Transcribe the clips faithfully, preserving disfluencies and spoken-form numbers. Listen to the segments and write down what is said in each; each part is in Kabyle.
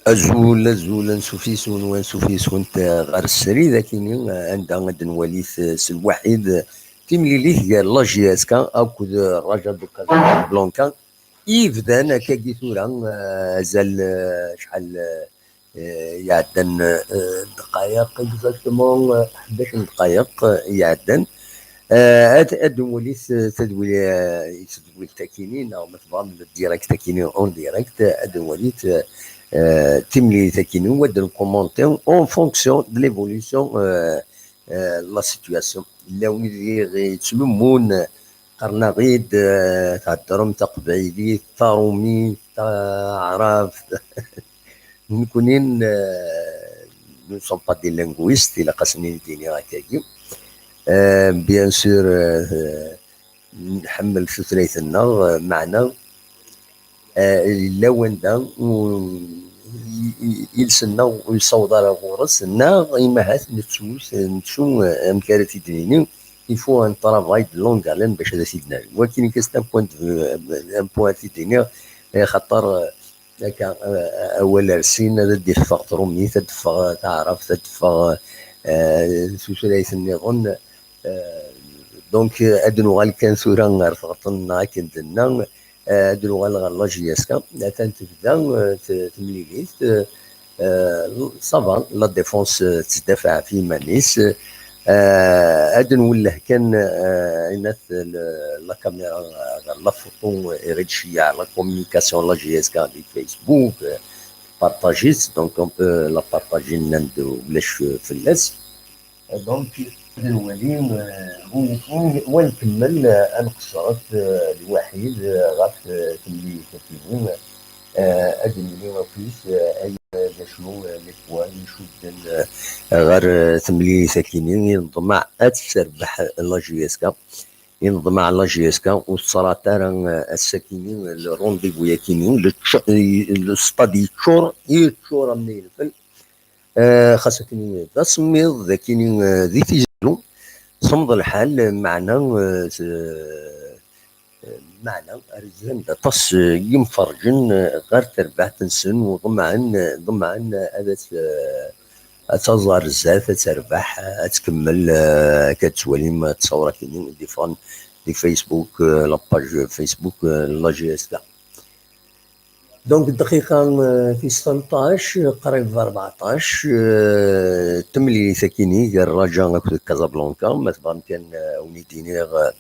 Azul, azul, ansuf yes-wen, ansuf yes-went ɣer srid akini, anda ad nwali s lwaḥid timlilit gar la J S K akked Raja de Casablanca, i yebdan akkagi tura, eh, azal, eh, acḥal, eh, iɛeddan, eh, ddqayeq, exactement, eh, ḥdac n ddqayeq, eh, iɛeddan. Eh, ad, ad nwali s-, tadwi-, eh, tadwilt akini, neɣ ma tebɣam le direct akini, en direct, eh, ad nwali, eh, eh, timlilit akini, u ad nkumonti en fonction de l'évolution, eh, eh, la situation. Llan wid i ɣ-, yettnummun, eh, qqaren-aɣ-id, eh, theddrem taqbaylit, tarumit, taɛrabt. Nekkni, eh, nous ne sommes pas des linguistes, ilaq asen-d-iniɣ akkagi. Eh, bien sûr, eh, nḥemmel tutlayt-nneɣ, eh, meɛna, eh, yella wanda u-, i-, i-, iles-nneɣ ur yessaweḍ ara ɣur-s, neɣ imahat nettu, nettu, eh, amek ara t-id-nini, il faut un travail de longue haleine bac ad t-id-nali. Wagi, c'est un point de vue, un point ad t-id-iniɣ, eh, xaṭer, eh, akka, eh, awal ar sin, ad d-iffeɣ trumit, ad d-teffeɣ taɛrabt, ad d-teffeɣ, eh, tutlayt nniḍen. Eh, donc, eh, ad nuɣal kan tura ɣer tɣeṭṭen-nneɣ akken d-nenna, eh, ad nuɣal ɣer la J S K. Atan tebda, eh, t-, temlilit, eh, eh, ça va, la défense, eh, tettdafaɛ ɣef yiman-is. Eh, ad nwelleh kan, eh, inat l-, la caméra, eh, ɣer la photo, eh, iɣ-id-ceyyeɛ la communication la J S K di Facebook, eh, partager-tt, donc on peut la partager, nnan-d ulac, eh, fell-as. Donc, ad nwali, eh, u, u, wa nkemmel, eh, ad nqeṣṣret, eh, lwaḥid, eh, ɣef, eh, temlilit-agi. Eh, ad nwali akk-is, eh, ay, eh, d acu, eh, les points icudden, eh, ɣer, eh, temlilit-agi-nni, i neḍmeɛ ad tt-terbeḥ la J S K. I neḍmeɛ la J S K ur teṣrat ara, eh, ass-agi-nni, le rendez-vous-agi-nni, le tč-, le stade yeččur, yeččur am ilfel. Eh, xas akini d asemmiḍ, d akini, eh, di Tizi Uzzu, semmeḍ lḥal, eh, meɛna, eh, s-, eh, meɛna, rezlen-d aṭas, eh, n yimferrǧen, eh, ɣer terbaɛt-nsen, u ḍemɛen, eh, ḍemɛen, eh, ad as-, eh, ad taẓ ɣer zdat, ad terbeḥ, eh, ad tkemmel, eh, akka ad twalim, eh, ttṣawra-kini i d-iffɣen di Facebook, eh, la page Facebook, eh, n la J S K. Donc, dqiqa, eh, tis tmenṭac, qrib rbeɛṭac, eh, temlilit akini gar Raja akked Casablanca, ma tebɣam kan, eh, ad wen-id-iniɣ, eh,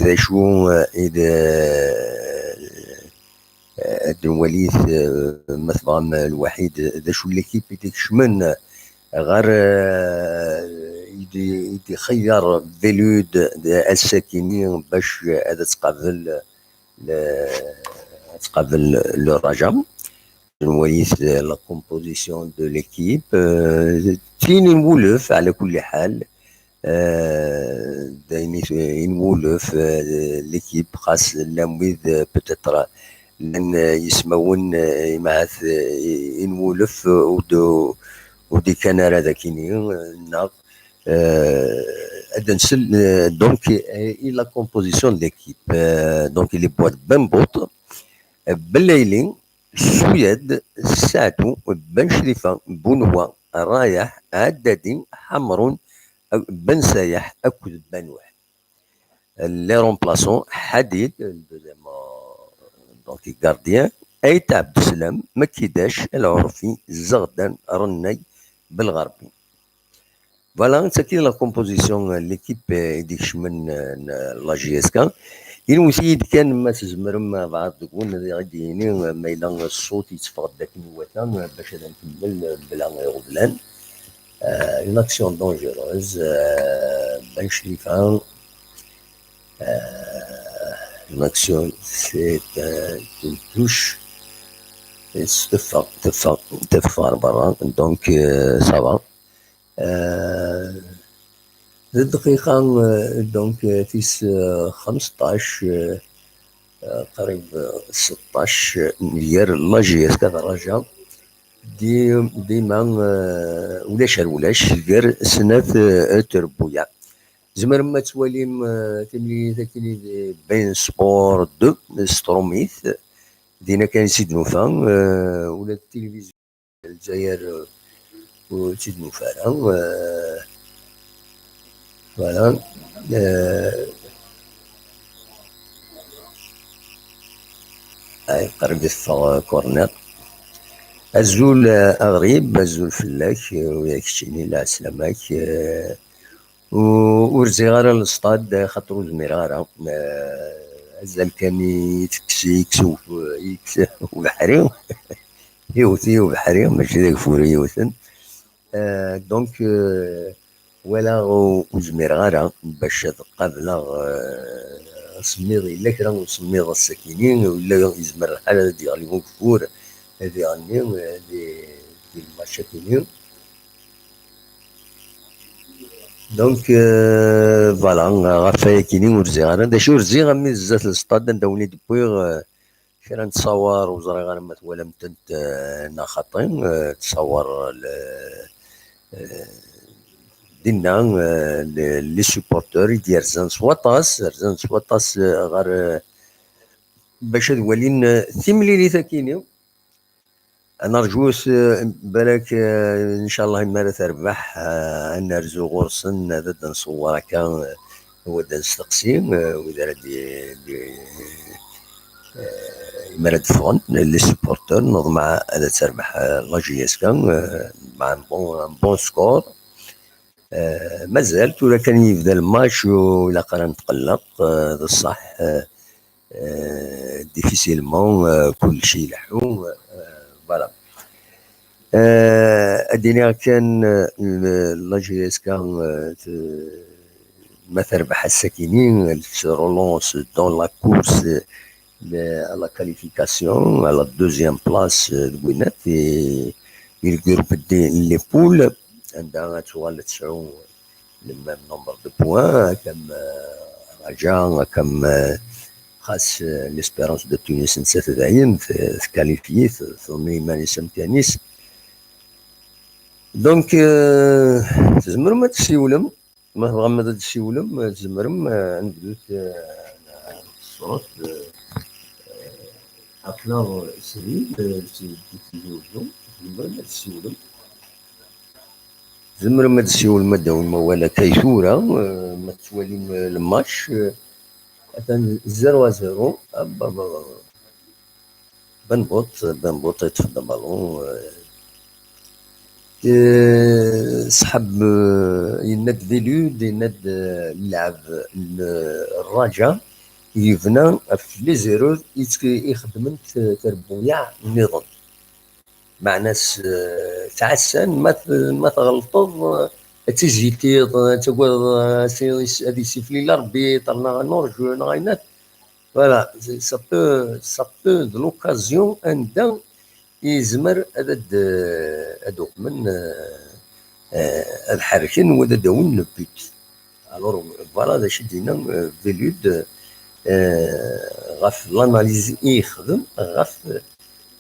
d acu, eh, i d, eh, ad nwali, eh, ma tebɣam, eh, lwaḥid, d acu n l'équipe i d-ikecmen ɣer, eh, i d-, i d-ixeyyar Belud d-, ass-akini bac ad tqabel le, ad tqabel le Raja. Nwali la composition de l'équipe, euh, tin n wulef, ɛla kulli ḥal, euh, d ayen i, i n wulef, euh, l'équipe, xas llan wid, euh, peut-être, llan, euh, yismawen, euh, imahat, euh, i, i n wulef, euh, ur d-, ur d-ikkan ara d akini, euh, neɣ, euh, ad nsel, euh, donc, euh, i la composition de l'équipe, euh, donc, il est boîte Bembout, euh, Belayli, Suyad, Saɛdu, Ben Crifa, Bunwa, Rayaḥ, Ɛaddadi, Ḥamrun, Ben Sayaḥ akked Banuḥ. Les remplaçants, Ḥadid, le deuxième, euh, donc gardien, Ayt Ɛebdeslam, Makidac, El Ɛurfi, Zeɣdan, Rennay, Belɣerbi. Voilà, d tagi la composition, euh, l'équipe, euh, i d-ikecmen, euh, n la J S K. Inwet-iyi-d kan ma tzemrem, euh, bɛaḍ deg-wen ad aɣ-d-yini, euh, ma yella ṣṣut yetteffeɣ-d akken iwata, euh, bac ad nkemmel, euh, bla iɣeblan. Euh, une action dangereuse, euh, Ben Crifa, euh, une action, c'est, euh, une touche, et teffeɣ, teffeɣ, teffeɣ ɣer berra, donc, euh, ça va. Euh, d dqiqa, euh, donc, euh, tis, euh, xemseṭṭac, euh, euh, qrib, euh, seṭṭac, euh, gar la J S K d Raja. Di-, dima, euh, ulac ar ulac, gar snat, euh, trebbuyaɛ. Tzemrem ad twalim, euh, timlilit akkin di Bein Sport deux, s trumit. Dinna kan i tt-id-nufa, euh, ula d tilivizyu. Lezzayer, euh, ur tt-id-nufi ara. Euh, voilà. Euh, ay, qrib i teffeɣ, euh, corner. Azul, euh, aɣrib, azul fell-ak, euh, u yak keččini, lɛeslama-k, euh, u-, ur rziɣ ara lesṭad, xaṭer ur zmireɣ ara. Euh, azal kan i tekkes, yekkes u-, yekkes ubeḥri. Iwet-iyi ubeḥri, mačči d ageffur i yi-iwten. Euh, donc, euh, walaɣ ur, ur zmireɣ ara bac ad qableɣ, euh, asemmiḍ. Yella kra n usemmiḍ ass-akini, yella yezmer lḥal ad d-yeɣli ugeffur, ad iɣenni, euh, di, di lmatch-akini. Donc, euh, voilà, ɣef wayakini ur rziɣ ara. D acu ur rziɣ, am i zdat lesṭad anda wen-id-wwiɣ, euh, kra n ttṣawar, ur ẓriɣ ara ma twalam-tent, euh, neɣ xaṭi, euh, ttṣawar, euh, dinna, euh, les, les supporters i d-yerzan s waṭas, rzan s waṭas, euh, ɣer, euh, bac ad walin, euh, timlilit-akini. Ad nerǧu s, eh, balak, eh, ncallah, imi ara terbeḥ, eh, ad nerzu ɣur-sen, ad d-nṣewwer akka, eh, ad d-nesteqsi, eh, wid ara d-, d-, eh, imi ara d-ffɣen, les supporters, neḍmeɛ ad terbeḥ, eh, la J S K, eh, neḍmeɛ un bon, un bon score. Eh, mazal tura kan yebda lmatch, ur ilaq ara netqelleq, eh, d ṣṣeḥ, eh, eh, difficilement, eh, kullec ileḥḥu, eh, voilà. Eh, ad d-iniɣ kan, eh, la J S K, eh, te-, ma terbeḥ ass-akini, elle se relance dans la course, eh, à la qualification, à la deuxième place, eh, de Winat, et il groupe des, les poules, anda ad tuɣal ad tesɛu le même nombre de points, comme, euh, Raja, comme, euh, xas, euh, l'Espérance de Tunis, nettat dayen, t-, tqualifie, t-, tumen iman-is amkan-is. Donc, euh, tzemrem ad tessiwlem, ma tebɣam ad tessiwlem, euh, tzemrem, euh, ad nebdut, euh, ṣṣut, euh, euh, aql-aɣ srid, euh, si, si, si, tzemrem ad tessiwlem. Tzemrem ad tessiwlem, ad d-tawim awal akka i tura, eh, ma tettwalim, eh, lmatch, eh, atan zéro à zéro. Ah, bah, bah, bah. Benbout, Benbout yeṭṭef-d abalun, eh. Eh, ṣṣḥab, eh, yenna-d Belud, yenna-d, eh, lɛeb n, eh, Raja, yebna ɣef les erreurs i tt-, i xeddment, eh, trebbuyaɛ nniḍen. Meɛna-s, eh, ttɛassan, ma t-, ma tɣelṭeḍ, eh, ad tizitiḍ, eh, ad tagadeḍ, eh, ad s-, ad isiflil Rebbi, terna nurǧu, neɣ ayen. Voilà, ça peut, ça peut de l'occasion anda yezmer ad, ad, ad uqmen, eh, eh, ad ḥerken, wa ad d-awin le but. Alors, voilà d acu i d-yenna, euh, Belud, euh, ɣef l'analyse i yexdem ɣef,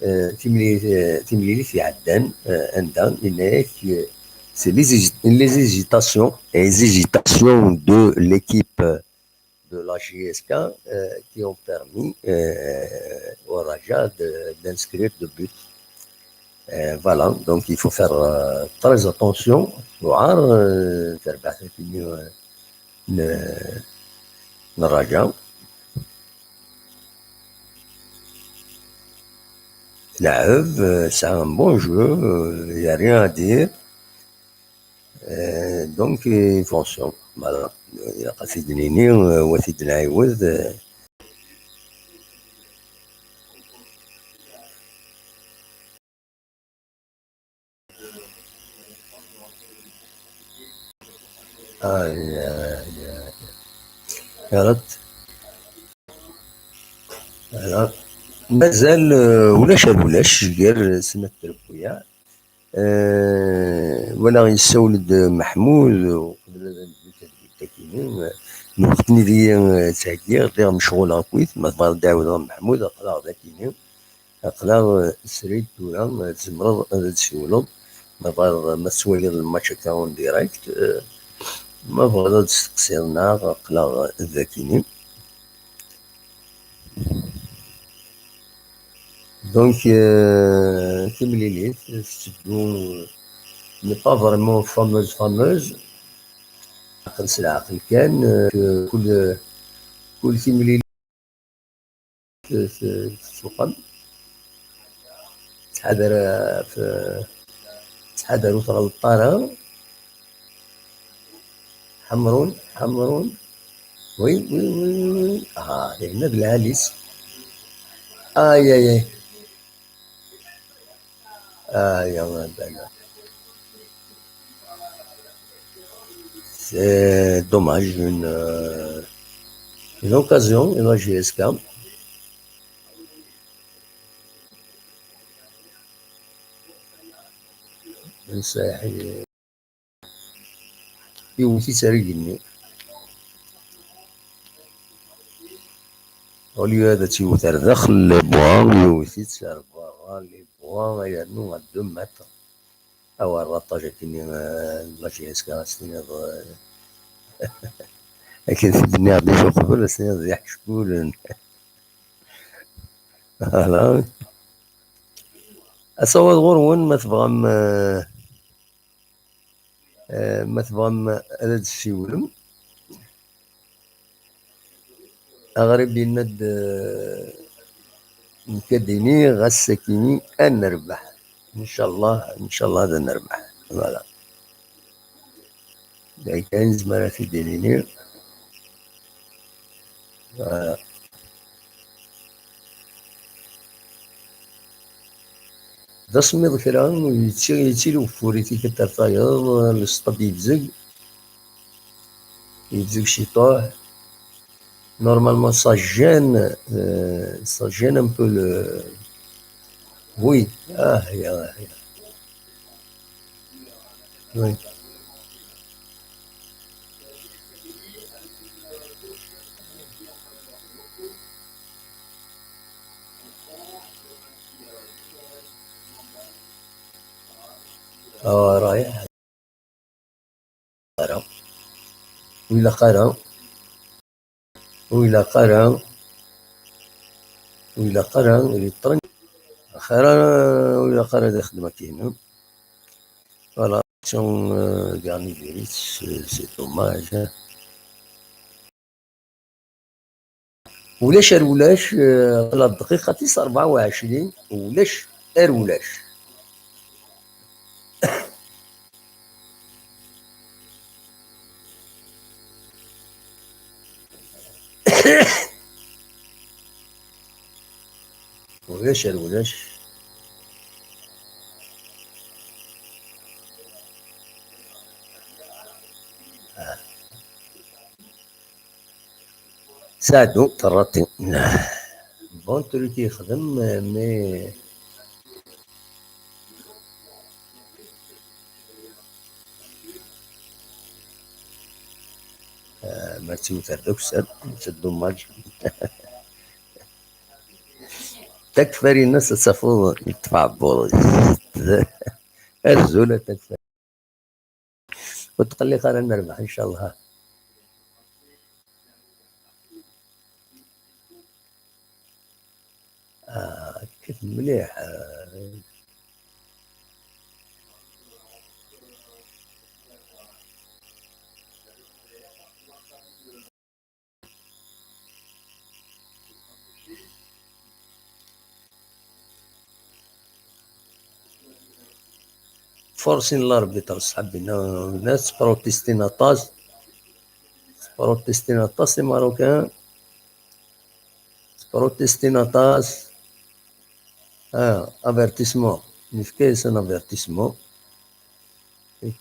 euh, timli-, euh, timlilit iɛeddan, euh, anda yenna-yak, euh, c'est les hési-, les hésitations, les hésitations de l'équipe de la J S K, euh, qui ont permis, euh, au Raja de, d'inscrire deux buts. Euh, voilà, donc il faut faire, euh, très attention. Tuɛer, euh, terbaɛt-agi, euh, n, n Raja. Lɛeb, euh, c'est un bon jeu, euh, il y a rien à dire. Euh, donc, euh, attention. Voilà. Ilaq ad t-id-nini, euh, u ad t-id-nɛiwed, euh, Ay, ay, ay. Yeɛreḍ. Yeɛreḍ. Mazal, euh, ulac ar ulac gar snat trebbuyaɛ. Euh, walaɣ yessawel-d Meḥmud, uqbel ad nebdu tadwilt-agi-nni. Lweqt-nni d-iyi, euh, ttheggiɣ, lliɣ mecɣuleɣ akkit, ma tebɣiḍ ad d-ɛiwdeɣ Meḥmud, aql-aɣ dagi-nni. Aql-aɣ, eh, srid tura, eh, tzemreḍ ad d-tsiwleḍ. Ma tebɣiḍ, ma tettwaliḍ lmatch akka en direct, eh, ma tebɣiḍ ad d-testeqsiḍ neɣ aql-aɣ dagi-nni. D Donc, euh, timlilit tetteddu, n'est pas vraiment fameuse, fameuse. Aql s leɛqel kan, euh, kul, kul timlilit t-, t-, tettuqam. Ttḥadar, euh, f-, ttḥadar ur tɣelṭeḍ ara. Ḥemrun, Ḥemrun. Oui, oui, oui, oui, oui. Ah, dinna d lɛali-s. Ay, ay, ay. Ay, ay, ay, ay. C'est dommage, une, euh, une occasion, une J S K. Nṣaḥ-, Iwet-itt ar igenni. Au lieu ad tt-iwet ar daxel les bois, iwet-itt ar berra les bois, yernu à deux mètres. Awer raṭaj akkenni, euh, la J S K, ad s-tiniḍ, euh, akken d-nniɣ déjà uqbel, ad s-tiniḍ d iḥeckulen. Voilà. Asawaḍ ɣur-wen, ma tebɣam, euh, Eh, ma tebɣam ad d-tessiwlem, aɣrib yenna-d, eh, nekk ad d-iniɣ ass-akini ad nerbeḥ. Ncallah, ncallah ad nerbeḥ. Voilà. D ayen kan nezmer ad t-id-nini. Voilà. D asemmiḍ kra, yetti-, yettili ugeffur i tikkelt ar tayeḍ, lesṭad yebzeg, yebzeg ciṭuḥ. Normalement, ça gêne, euh, ça gêne un peu le, oui, ah, ya, ya. Oui. آه، رايح. Ur ilaq ara. Ur ilaq ara. Ur ilaq ara. Ur ilaq ara. Axir, ur ilaq ara ad ixdem akken. Voilà, c'est un, euh, dernier virus, c'est, c'est dommage, hein. Ulac ar ulac, eh, la dqiqa tis rebɛa u ɛecrin, ulac ar ulac. Ulac ar ulac. Ah. Saɛdu, terraṭi. Bon truc yexdem, mais, ah, ma tt-iwet ar d akessar, c'est dommage. Takfarin-as ad tafeḍ yeṭṭef aɛebbuḍ-is. Azul a Takfarin. Ur tqelliq ara, ad nerbeḥ, ncallah. Ah, kif mliḥ. Ah. Forcing l'arbitre, ṣṣḥab-ina, nna ttprotestin aṭas, ttprotestin aṭas les Marocains, ttprotestin aṭas. Ah, avertissement, nefka-as un avertissement.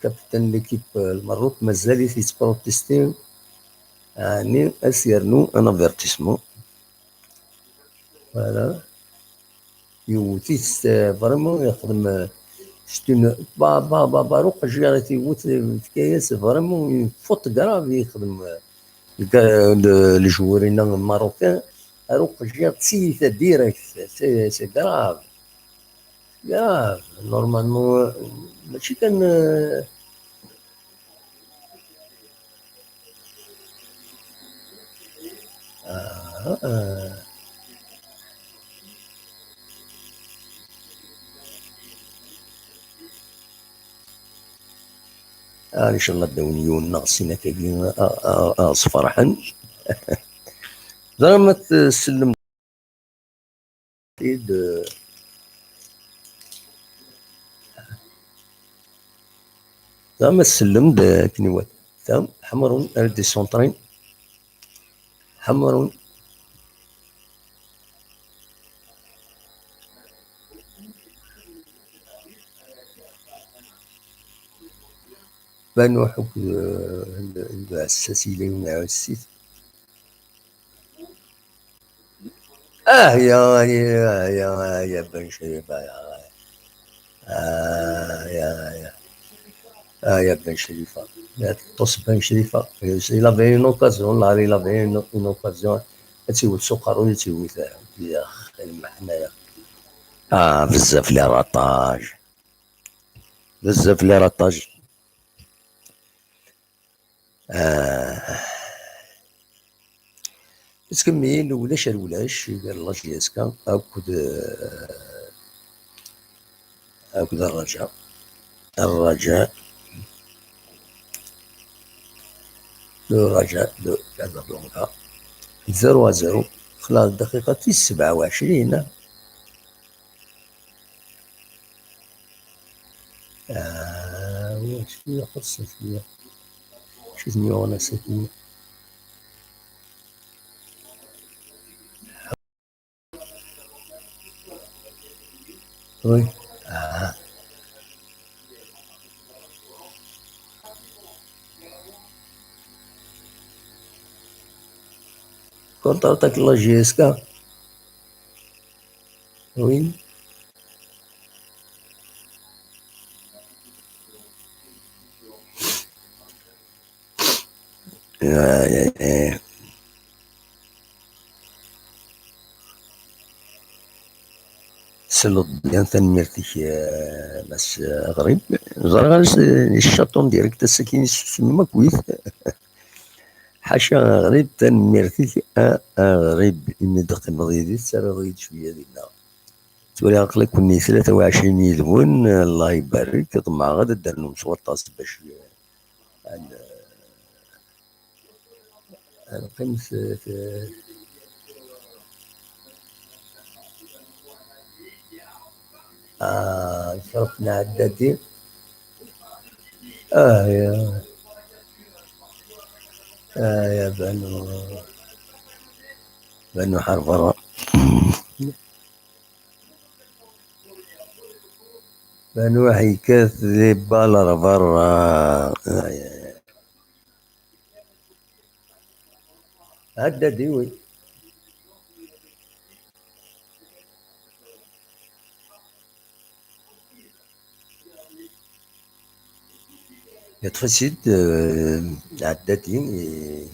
Capitaine n l'équipe, euh, Lmerruk, mazal-it yettprotesti, ɛni ad s-yernu un avertissement. Voilà. Yewwet-it, euh, vraiment, yexdem, euh, c'est une, ba, ba, ba, Baruq Jir i t-yewwet, euh, yefka-yas vraiment une faute grave, yexdem, euh, le, le, le joueur-ina marocain, Baruq Jir d tiyita direct, c'est, c'est grave. Ya, normalement, euh, mačči kan, euh, ah, ah. Ah, ncallah ad d-awin yiwen neɣ sin akkagi, a, a, a, ad sferḥen. Ẓer ma tsellem-id, ẓer ma tsellem-d akken iwata. Tam, ḥemrun ar d-isentrin. Ḥemrun. Banuḥ akked, eh, d, d Ɛessas yella yiwen Ɛussit. Ah, ya, ya, ya, ya, Ben Crifa, ya. Ah, ya, ya. Ah, ya Ben Crifa. Ya, tos Ben Crifa. Il avait une occasion, là, il avait une, une occasion. Ad tt-iwet s uqerruy, ad tt-iwet, ah, ya, lmeḥna, ya. Ah, bezzaf les ratages. Bezzaf les ratages. Ah. Ttkemmil ulac ar ulac gar la J S K akked, eh, akked Rraǧa. Rraǧa. Le Raja de Casablanca. Zéro à zéro. Xla ddaqiqa tis sebɛa u ɛecrin. Ah, oui. Ah. Contre-attaque la J S K. Oui. Ay, ay, ay. Tesleḍ-d, tanemmirt-ik, eh, Mass Aɣrib. Ẓriɣ anect, ccaṭun direct ass-agi, yessusem akk-it. Ḥaca Aɣrib, tanemmirt-ik a Aɣrib, imi d-teqqimeḍ yid-i, tettarraḍ-iyi-d cwiya dinna. Ttwaliɣ aql-iken tlata u ɛecrin yid-wen, Allah ibarek, ḍemɛeɣ ad d-ternum s waṭas bac, eh, ad, ad neqqim s, s, ah, lecraf n Ɛeddadi. Ah, ya. Ah, ya Banu. Banu ḥer berra. Banu yekkat les balles ar berra. Ah, ya, ya. Ɛeddadi, oui. Yeṭṭef-itt-id, euh, Ɛeddadi, eh,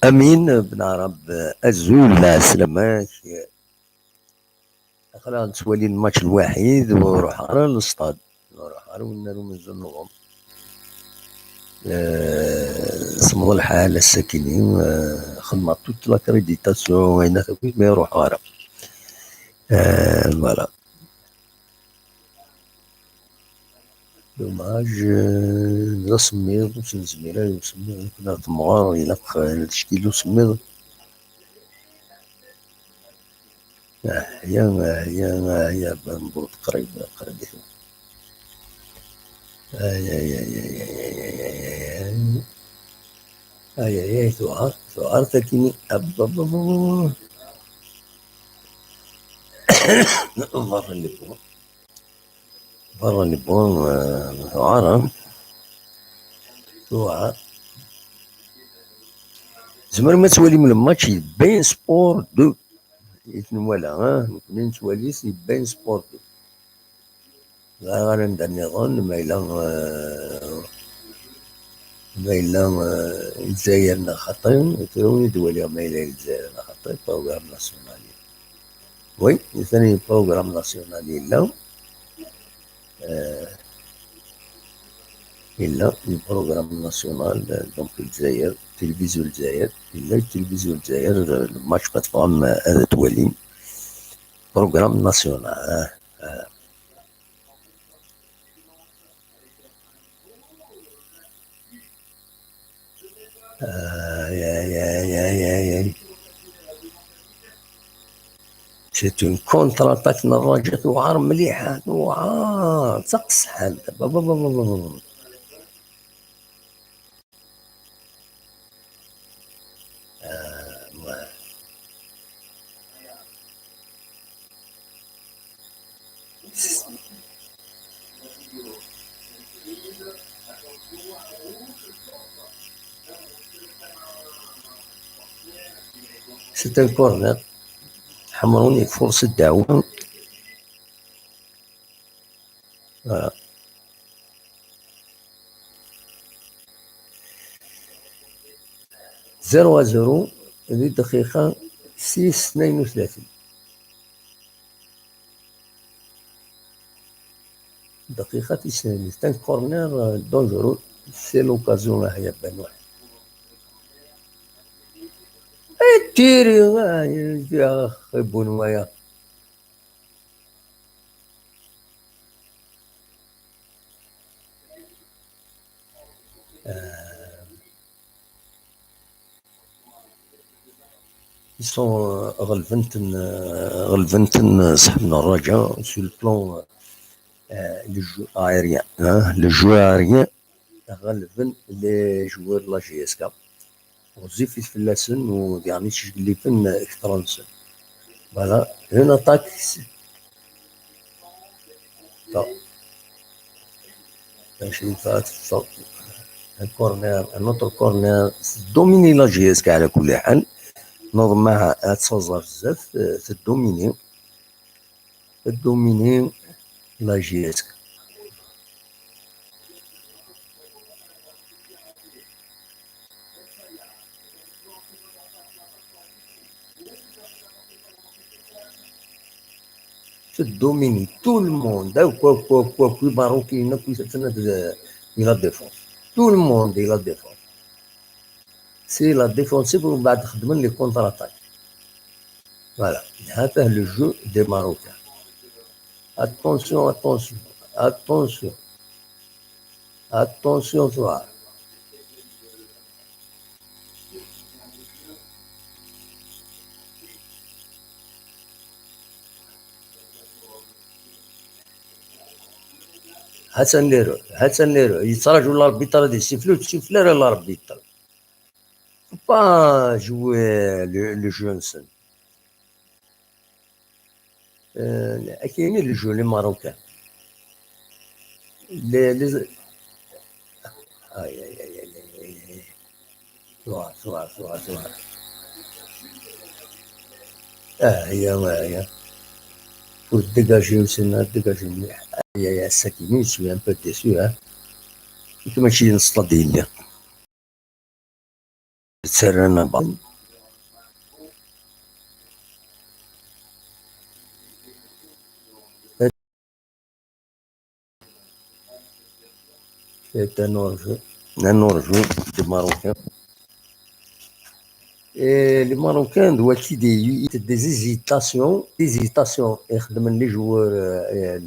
Amin Ben Arab, azul, ɛeslama-k. Aql-aɣ nettwali lmatch lwaḥid, ur ruḥeɣ ara lestad. Ur ruḥeɣ ara win ar umenzu nniḍen. Eh, semmeḍ lḥal ass-akini, eh, xedmeɣ toute l'accréditation, ayen akk, mais ur ruḥeɣ ara. Eh, voilà. Dommage, eh, d asemmiḍ, ur s-nezmir ara i usemmiḍ, akken ad temɣer, ilaq, eh, ad tcekil usemmiḍ. Ahya, ahya, ahya, Bambu, qrib, qrib. Ay, ay, ay, ay, ay, ay, ay, ay. Ay, ay, ay, tuɣal, tuɣal takini. Ab, ab, ab, ab, ab. Berra n lebbu. Berra n lebbu, eh, tuɣal, ah. Tuɣal. Tzemrem ad twalim le match di Bein Sport deux. I t-nwala, ah, nekni nettwali-t di Bein Sport deux. Ẓriɣ ara anda nniḍen, ma yella, eh, ma yella, eh, Lezzayer neɣ xaṭi, tura ad waliɣ ma yella Lezzayer neɣ xaṭi, programme national. Oui, nitni programme national yella. Eh, yella le programme national, eh, donc Lezzayer, télévision Lezzayer, yella télévision Lezzayer, eh, le match ma tebɣam, eh, ad twalim. Programme national, eh, eh. Aïe, aïe, aïe, aïe, aïe. C'est une contre-attaque n Raja, tewɛer mliḥ, tewɛer, d taqesḥant. Ba, ba, ba. Ah, ouais. C'est un corner. Ḥemrun yefurṣ ddaɛwa. Voilà. Zéro à zéro di dqiqa six tnayen u tlatin. Dqiqa tis tnayen, c'est un corner, euh, dangereux. C'est l'occasion, ah, ya Ben Wahed. Et tiri, ah, ya, ya, Ben Wahed. Euh, ils sont, euh, ɣelben-ten, euh, ɣelben-ten, euh, صحاب الرجاء sur le plan, euh, euh, le jeu aérien, hein, le jeu aérien, ɣelben les joueurs de la J S K. Ɣezzifit fell-asen u diɣen ttceggifen kter-nsen. Voilà, une attaque. Bon. Acu i teṭṭfeḍ? Un corner, un autre corner. Dominer la J S K على كل حال. Neḍmeɛ ad tsaẓ ɣer zdat, euh, teddomini. Dominer la J S K. Dominer tout le monde. Akk, akk, akk, akk, les Marocains, akk, ils sont de, de la défense. Tout le monde est la défense. C'est la défensive, ومن بعد خدمن les contre-attaques. Voilà. هذا le jeu des Marocains. Attention, attention, attention. Attention, toi. هاتسان ليرو، هاتسان ليرو. يتراجعوا l'arbitre هذه، يسيفلوا، تسيفلا l'arbitre. Faut pas jouer le, le jeu ensemble. Euh, كاينين le jeu les Marocains. Les, les... Aïe, aïe, aïe, aïe, aïe. Tura, tura, tura, tura. Ah, ya, ouais, ya. Faut dégager aussi, là, dégager. Aïe, aïe, aïe, ça qui nous, je suis un peu déçu, hein. كما شي نصطاد اللي. تسرنا بعض. C'est un enjeu, un enjeu des Marocains. Et les Marocains doivent des, des hésitations, des hésitations, يخدمن les joueurs, euh,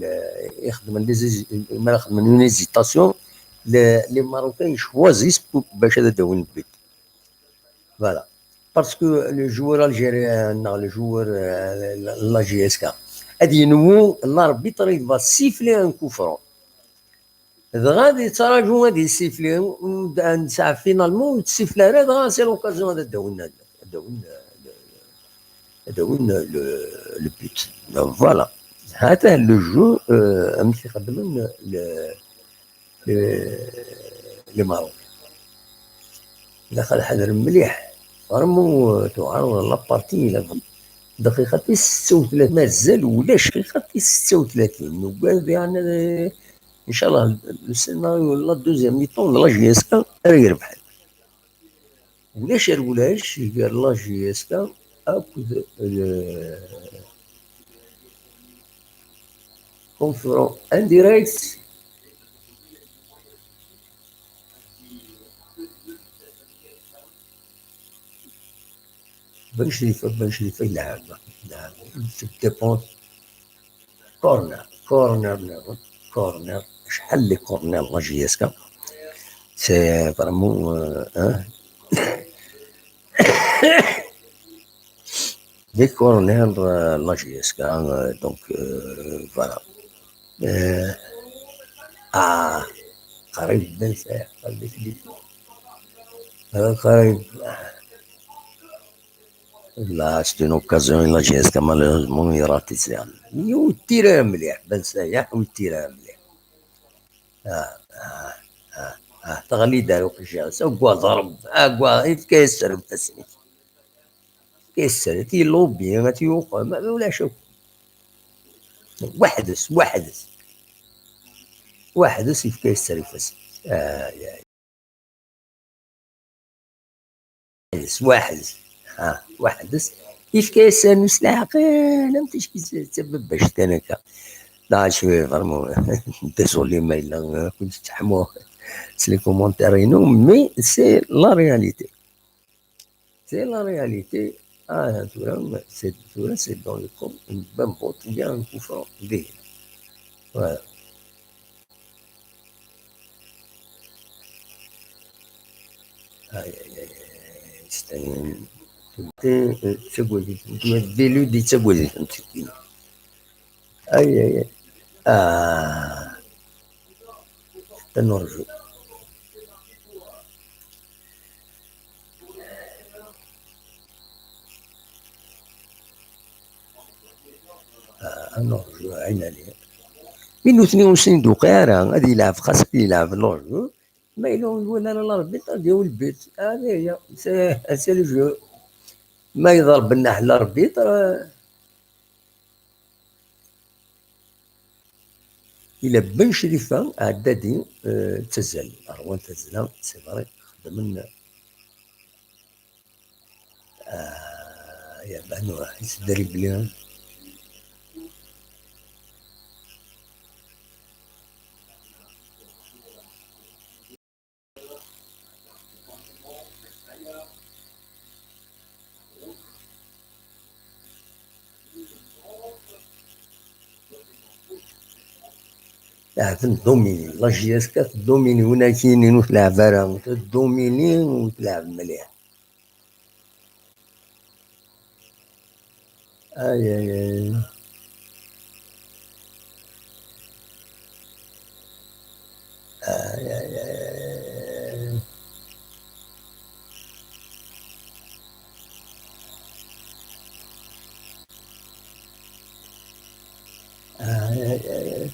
يخدمن les hési-, ما يخدمن une hésitation, les, les Marocains choisissent pour باش هذا داون البيت. Voilà. Parce que le joueur algérien, non, le joueur, euh, la, la J S K, ad yenwu, l'arbitre, il va siffler un coup franc. Dɣa ad yettraǧu ad yessifli, u d-, ad nesɛa finalement ur yettsifli ara, dɣa c'est l'occasion ad d-awin, ad d-awin, ad d-awin le, le but. Voilà. هذا le jeu, euh, amek i xeddmen le, le, les Marocains. Ilaq ad ḥadren mliḥ. Vraiment, euh, tuɛer la partie, la, dqiqa tis setta u tlatin, mazal ulac, dqiqa tis setta u tlatin. Nugad, yeɛni, euh, inchallah, le scénario, la deuxième mi-temps, la J S K ara irebḥen. Ulac ar ulac gar la J S K akked le conférence en direct. Ben Cherifa, Ben Cherifa, il a, il a, il a, corner, corner, corner, شحال les corners la J S K. C'est vraiment, euh, hein. Des corners, euh, la J S K, euh, donc, euh, voilà. Euh, ah, قريب بن ساعة، قريب. آه، قريب. Là, c'est une occasion, la J S K, malheureusement, il rate ça. Ur tira mliḥ, Ben Sayaḥ, ur tira mliḥ. Ah, ah, ah, ah, teɣli-d ar uqejjir-is. Agwa ḍreb, agwa, ifka-yas sser ifassen-is. Ifka-yas sser, ad t-yellubi, ad t-yuqem, ma ulac akk. Weḥd-s, weḥd-s. Weḥd-s ifka-yas sser ifassen-is. Ay, ay. Weḥd-s, weḥd-s. Ha, weḥd-s. Ifka-yas sser s leɛqel, am ticki d tababact kan akka. Là, je suis vraiment désolé, ma yella, euh, كنت تحمو. C'est les commentaires, non, mais c'est la réalité. C'est la réalité. Ah, tura, c'est, tura, c'est dans le com-, une bonne botte, il y a un coup franc. Voilà. Ay, ay, ay, ay, c'est un, c'est, euh, c'est quoi, c'est, c'est, c'est, c'est, c'est, c'est, Ay, ay, ay. Ah. Ad nerju. Ah, ad nerju, ɛinani. Mi nutni ur sen-d-tuqiɛ ara, ad yelɛeb, xas ad yelɛeb l'orjeu. Ma yella ur iwala ara l'arbitre, ad yawi le but. Ah, c'est, c'est le jeu. Ma yeḍreb nneḥ l'arbitre, Ila Ben Crifa, Ɛeddadi, euh, ttazzal. Rwan tazzla, c'est vrai, xeddmen. Ah, ya Ben, ouais, c'est dribblé, hein. Ahat tdomini, la J S K tdomini, win akin ur tleɛɛeb ara, tdomini ur tleɛɛeb mliḥ. Ay, ay, ay. Ay, ay, ay, ay, ay. Ay, ay, ay, ay.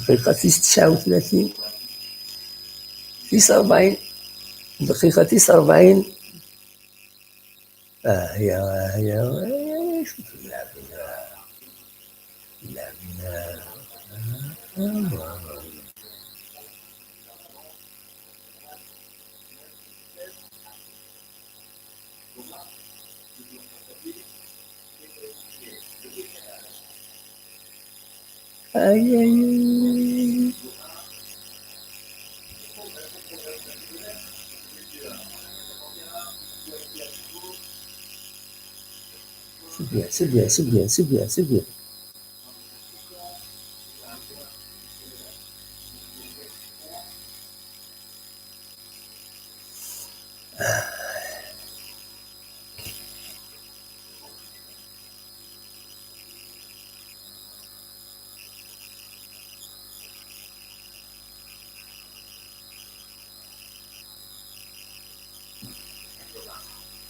دقيقة tis tesɛa u tlatin. Tis rebɛin. دقيقة tis rebɛin. آه، يا، يا، يا، شوف اللاعبين. اللاعبين. آه، آه. Ay, ay, ay. C'est bien, c'est bien, c'est bien, c'est bien, c'est bien.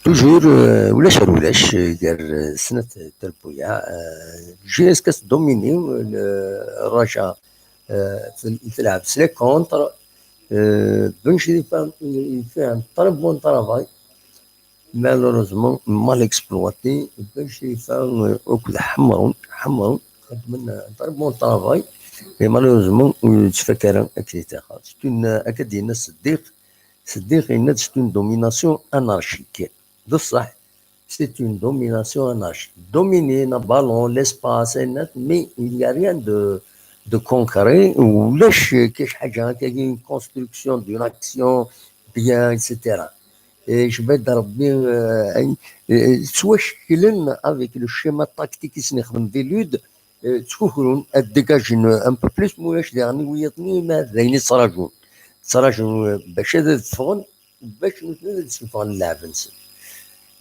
Toujours, euh, ulac ar ulac, euh, gar, euh, snat trebbuyaɛ, euh, J S K tdomini, euh, le Raja, euh, tel-, telɛeb s les contres, euh, Ben Crifa, il fait un très bon travail. Malheureusement, mal exploité. Ben Crifa, euh, akked Ḥemrun, Ḥemrun, xedmen un très bon travail. Et malheureusement, ur yettfak ara akken i ttaxer. C'est une, euh, akka d-yenna Seddiq, Seddiq yenna-d, c'est une domination anarchique. D ṣṣeḥ, c'est une domination anarchique. Dominer le ballon, l'espace, et net, mais il n'y a rien de, de concret. Ulac kra n ḥaǧa, une construction d'une action bien, et cetera. Eh, yecba-d Rebbi, eh, ayen, eh, ttwacekklen avec le schéma tactique i sen-ixdem di Lud, eh, ttkukrun ad dégagent un peu plus, ma ulac diɣen wiyaḍ-nni, ma d ayen i ttrajun. Ttrajun, eh, bac ad ffɣen, bac nutni ad d-ssuffɣen lɛeb-nsen.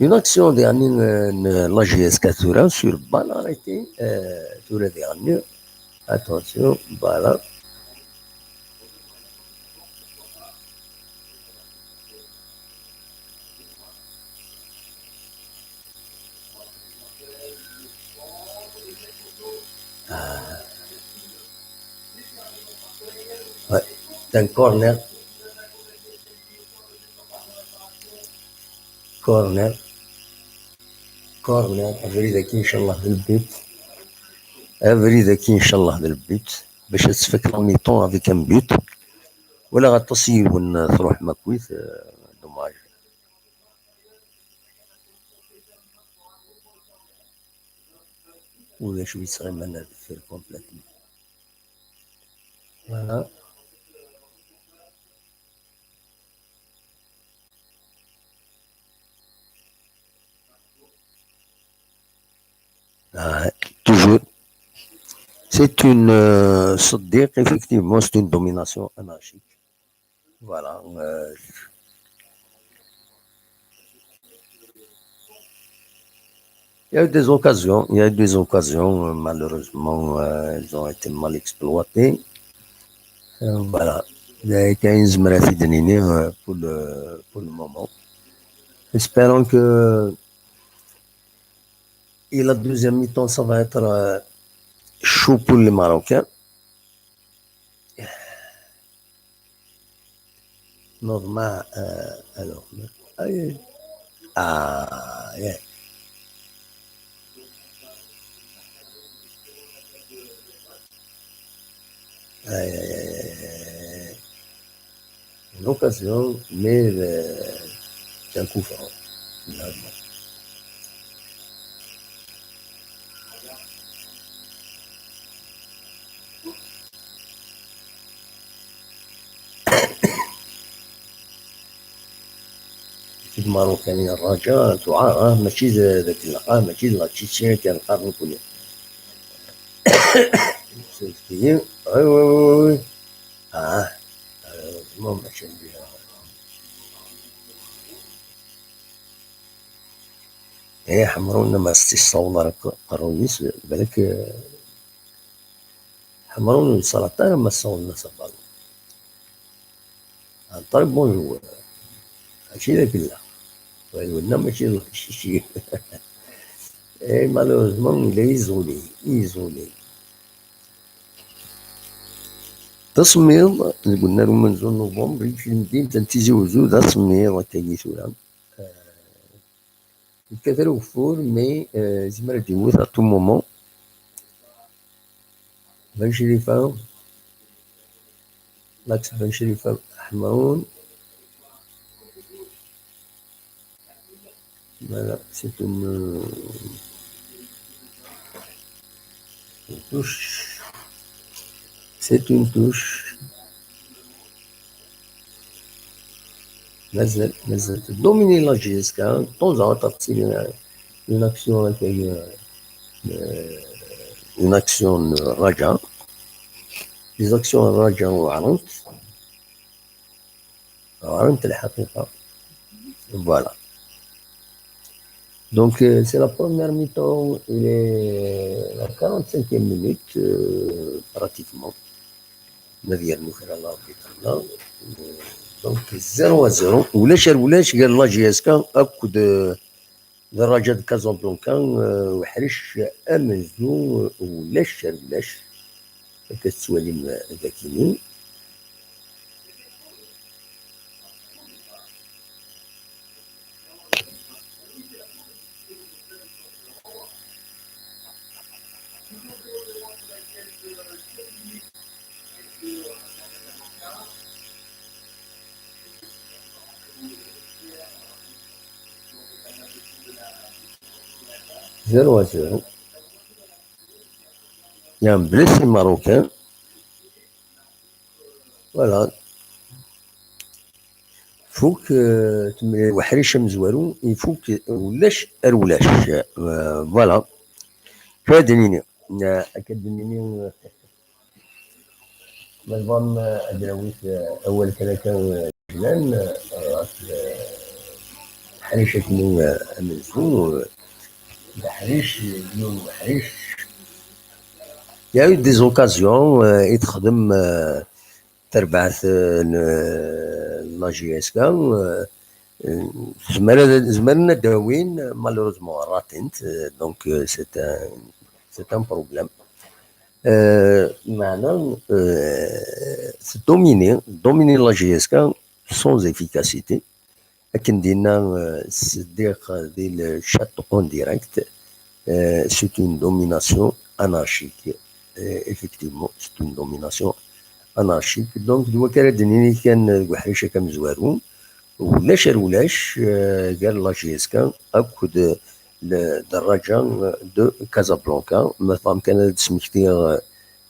Une action diɣen, eh, n la J S K tura sur balle arrêtée, eh, tura diɣen. Attention, voilà. Ouais. C'est un corner. Corner. Corner. Abrid-agi, inchallah, d le but. Abrid-agi, inchallah, d le but. Bac ad tfak la mi-temps avec un but. Wala aṭas yiwen, euh, truḥ makit, euh, dommage. Ulac wi yesɣiman ar deffir complètement. Voilà. Ah, toujours. C'est une, euh, Seddiq, effectivement, c'est une domination anarchique. Voilà. Euh, il y a eu des occasions, il y a eu des occasions, euh, malheureusement, euh, elles ont été mal exploitées. Euh, voilà. Il y a été une zmrati de Nini, euh, pour le, pour le moment. Espérons que et la deuxième mi-temps, ça va être, euh, chaud pour les Marocains. Normal, euh, alors, aïe, aïe. Ah, yeah. Aïe, aïe, aïe, aïe, aïe. Une occasion, mais, euh, c'est un coup franc, finalement. L'équipe marocaine, الرجاء, tuɛer, ah, mačči d, d akken ilaq, ah, mačči d la Tchétchénie kan qqaren nekkni. Oui, oui, oui, oui. Ah, heureusement, mačči d. Eh, Ḥemrun ma s-tessawḍ ara aqerruy-is, balak, eh, Ḥemrun ur yeṣṣalaṭ ara ma ssawḍen-as aballun. Un très bon joueur. Mačči d agella. Wayeḍ-nna mačči d lqeccic. Eh, malheureusement, il est isolé, isolé. D asemmiḍ, deg unnar umenzu n November, i d-, n Tizi Uzzu, d asemmiḍ akka-yi tura. Eh, yekkat ara ugeffur, mais, eh, yezmer ad d-iwet à tout moment. Ben Cherifa, l'axe Ben Cherifa, Ḥemrun. Voilà, c'est une, euh, une touche. C'est une touche. Mazal, mazal dominer la J S K, hein. De temps en temps, c'est une, une action, hein, qui, euh, euh, une action, euh, Raja. Les actions Raja وعرنت. وعرنت الحقيقة. Voilà. Donc, euh, c'est la première mi-temps, il est la quarante-cinquième minute, euh, pratiquement. Ma d yernu kra, Allah Rabbi Taɛala. Donc, zéro à zéro. Ulac ar ulac, gar la J S K akked, euh, d Raja de Casablanca, euh, uḥric amenzu, euh, ulac ar ulac. Akka tettwalim, euh, dagini. Zéro à zéro. Il y a un blessé marocain. Voilà. ifuk, eh, temlil uḥric amezwaru, ifuk ulac ar ulac. Eh, voilà. Kra ad d-nini, eh, akka ad d-nini, eh, ma tebɣam, eh, ad d-nawi, eh, awal kan akka, eh, jnan, eh, ɣef, eh, uḥric akkenni, eh, amenzu, eh, d aḥric, yiwen n uḥric. Il y a eu des occasions, eh, i texdem, eh, terbaɛt, eh, n, n la J S K, eh, eh, zemren ad, zemren ad d-awin, malheureusement, ratent, eh, donc, eh, c'est un, c'est un problème. Eh, meɛna, eh, tdomini, domini la J S K sans efficacité. Akken d-yenna, eh, Seddiq di le chat en direct, eh, c'est une domination anarchique. Eh, effectivement, c'est une domination anarchique. Donc, d wakka ara d-nini kan deg uḥric-agi amezwaru, ulac ar ulac, eh, gar la J S K akked le, dderraǧa de Casablanca. Ma tebɣam kan ad d-smektiɣ,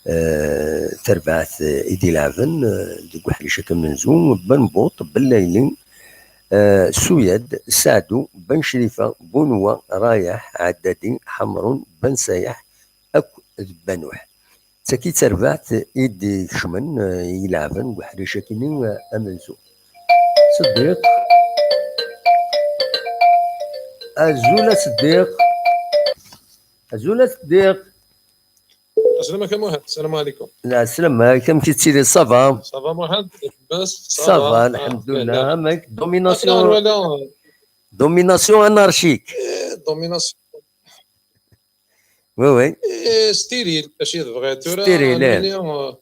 eh, tarbaɛt, eh, i d-ilɛben, eh, deg uḥric-agi amenzu: Ben Buṭ, Ben Layli, eh, Suyad, Saɛdu, Ben Crifa, Bunwa, Rayaḥ, Ɛeddadi, Ḥemrun, Ben Sayaḥ akked Banuḥ. D tagi i d tarbaɛt i d-ikecmen, eh, i ilɛben deg uḥric-agi-nni, eh, amenzu. Seddiq. Azul a Seddiq. Azul a Seddiq. Aslama-k a Muḥend, salam ɛlikum. Lɛeslama-k, amek i tettiliḍ, ça va? Ça va Muḥend, lḥebs? Ça va, lḥemdullah. Amek? Domination, domination anarchique. Eh, domination. Oui, oui. Eh, stérile, acu i tebɣiḍ tura? Stérile, eh.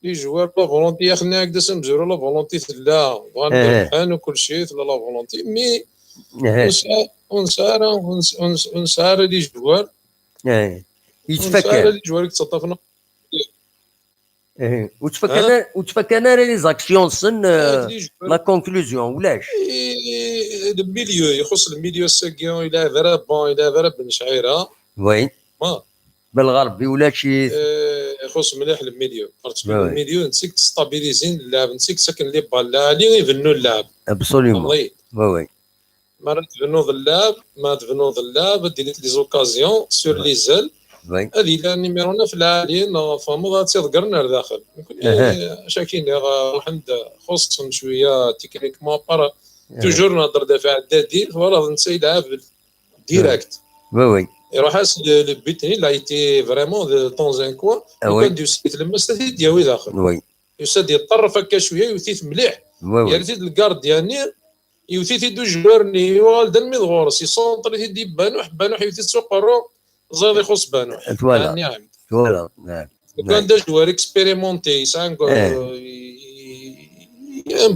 Les joueurs, la volonté, ya xi, nniɣ-ak-d ass amezwaru, la volonté tella, bɣan ad rebḥen u kulci, tella la volonté, mais ur nesɛi, ur nesɛi ara, ur nes-, ur nes-, ur nesɛi ara les joueurs. Ur nesɛi ara les joueurs i yettaṭṭafen. Ur ttfakan ara, ur ttfakan ara les actions-nsen, eh, la conclusion, ulac. Eh, le milieu, ixuṣ le milieu ass-agi, ur yelɛib ara Ban, ur yelɛib ara Ben Cɛira. Oui. Belɣerbi ulac-it. Eh, ixuṣ mliḥ le milieu. Parce que le milieu, netta i yestabilizin llɛeb, netta i yettaken les balles lɛali, ibennu llɛeb. Absolument. Oui, oui. Ma ara tebnuḍ llɛeb, ma ara tebnuḍ llɛeb, ad d-ilint les occasions sur les ailes. Oui. Ad yili numéro neuf lɛali, neɣ tfehmeḍ, ad tt-iḍeggren ar daxel. Nekkni, acu akka i nniɣ, ruḥen-d, xuṣṣen cwiya techniquement, par, toujours nhedder-d ɣef Ɛeddadi, twalaḍ netta yelɛeb direct. Oui, oui. Iruḥ-as le, le but-nni, il a été vraiment de temps en temps. Ah oui. Lukan d-yusa di tlemmast, ad t-id-yawi daxel. Oui. Yusa-d yeṭṭerref akka cwiya, yewwet-it mliḥ. Oui, oui. Yerra-t-id lgardya-nni, yewwet-it-id ujwar-nni, yuɣal-d almi d ɣur-s, yessenṭer-it-id i Banuḥ, Banuḥ yewwet-it s uqerru, ẓid ixuṣ Banuḥ. Twala. Ɛni ɛemd. Twala, naɛam. Lukan d ajwar expérimenté, yesɛa un, un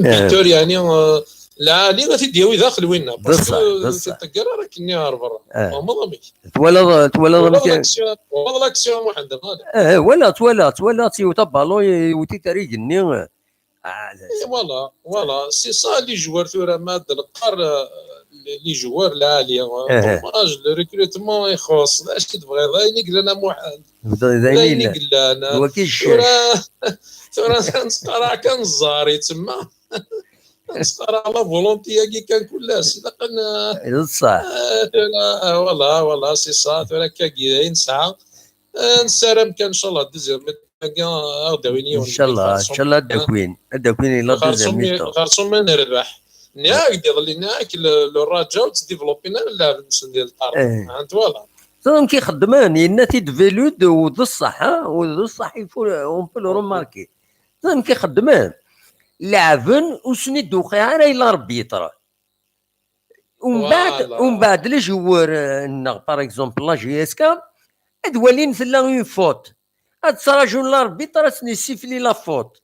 buteur, yeɛni, eh, lɛali, ad t-id-yawi daxel winna. Parce que ur t-iṭegger ara akkenni ɣer berra. Tfehmeḍ amek? Twalaḍ, twalaḍ amek? Twalaḍ l'action, twalaḍ l'action, Muḥend, neɣ ala? Eh, walaɣ, twalaɣ, twalaɣ, yewwet abalun, yewwet-it ar igenni. Ah, eh, voilà, voilà, c'est ça, les joueurs tura, ma d-neqqar, euh, les, les joueurs lɛali, hein. Dommage, le recrutement ixuṣ, d acu i tebɣiḍ, d ayen i yellan a Muḥend. D ayen i yellan. Tura, tura nesqaraɛ kan ẓẓar, yettsemma. Nesqaraɛ la volonté-agi kan kul ass, ilaq ad n-, d ṣṣeḥ. Eh, tura, ah, voilà, voilà, c'est ça, tura akka i nesɛa. Eh, nessaram kan, inchallah, deuxième mi-temps-agi, ad aɣ-d-awin yiwen. Inchallah, inchallah, ad d-akin, ad d-akin i la deuxième mi-temps. Xerṣum ma nerbeḥ. Nniɣ-ak-d iḍelli, nniɣ-ak le, le Raja ur ttdivlupin ara llɛeb-nsen di lṭar. Eh. Ɛni twalaḍ? Amek i xeddmen, yenna-t-id Velud, u d ṣṣeḥ, ha? U d ṣṣeḥ, il faut, on peut le remarquer. Amek i xeddmen? Leɛben, ur sen-id-tuqiɛ ara i l'arbitre. Umbeɛd, umbeɛd les joueurs, euh, nneɣ, par exemple, la J S K, ad walin tella une faute. Ad ttraǧun l'arbitre ad sen-yessifli la faute.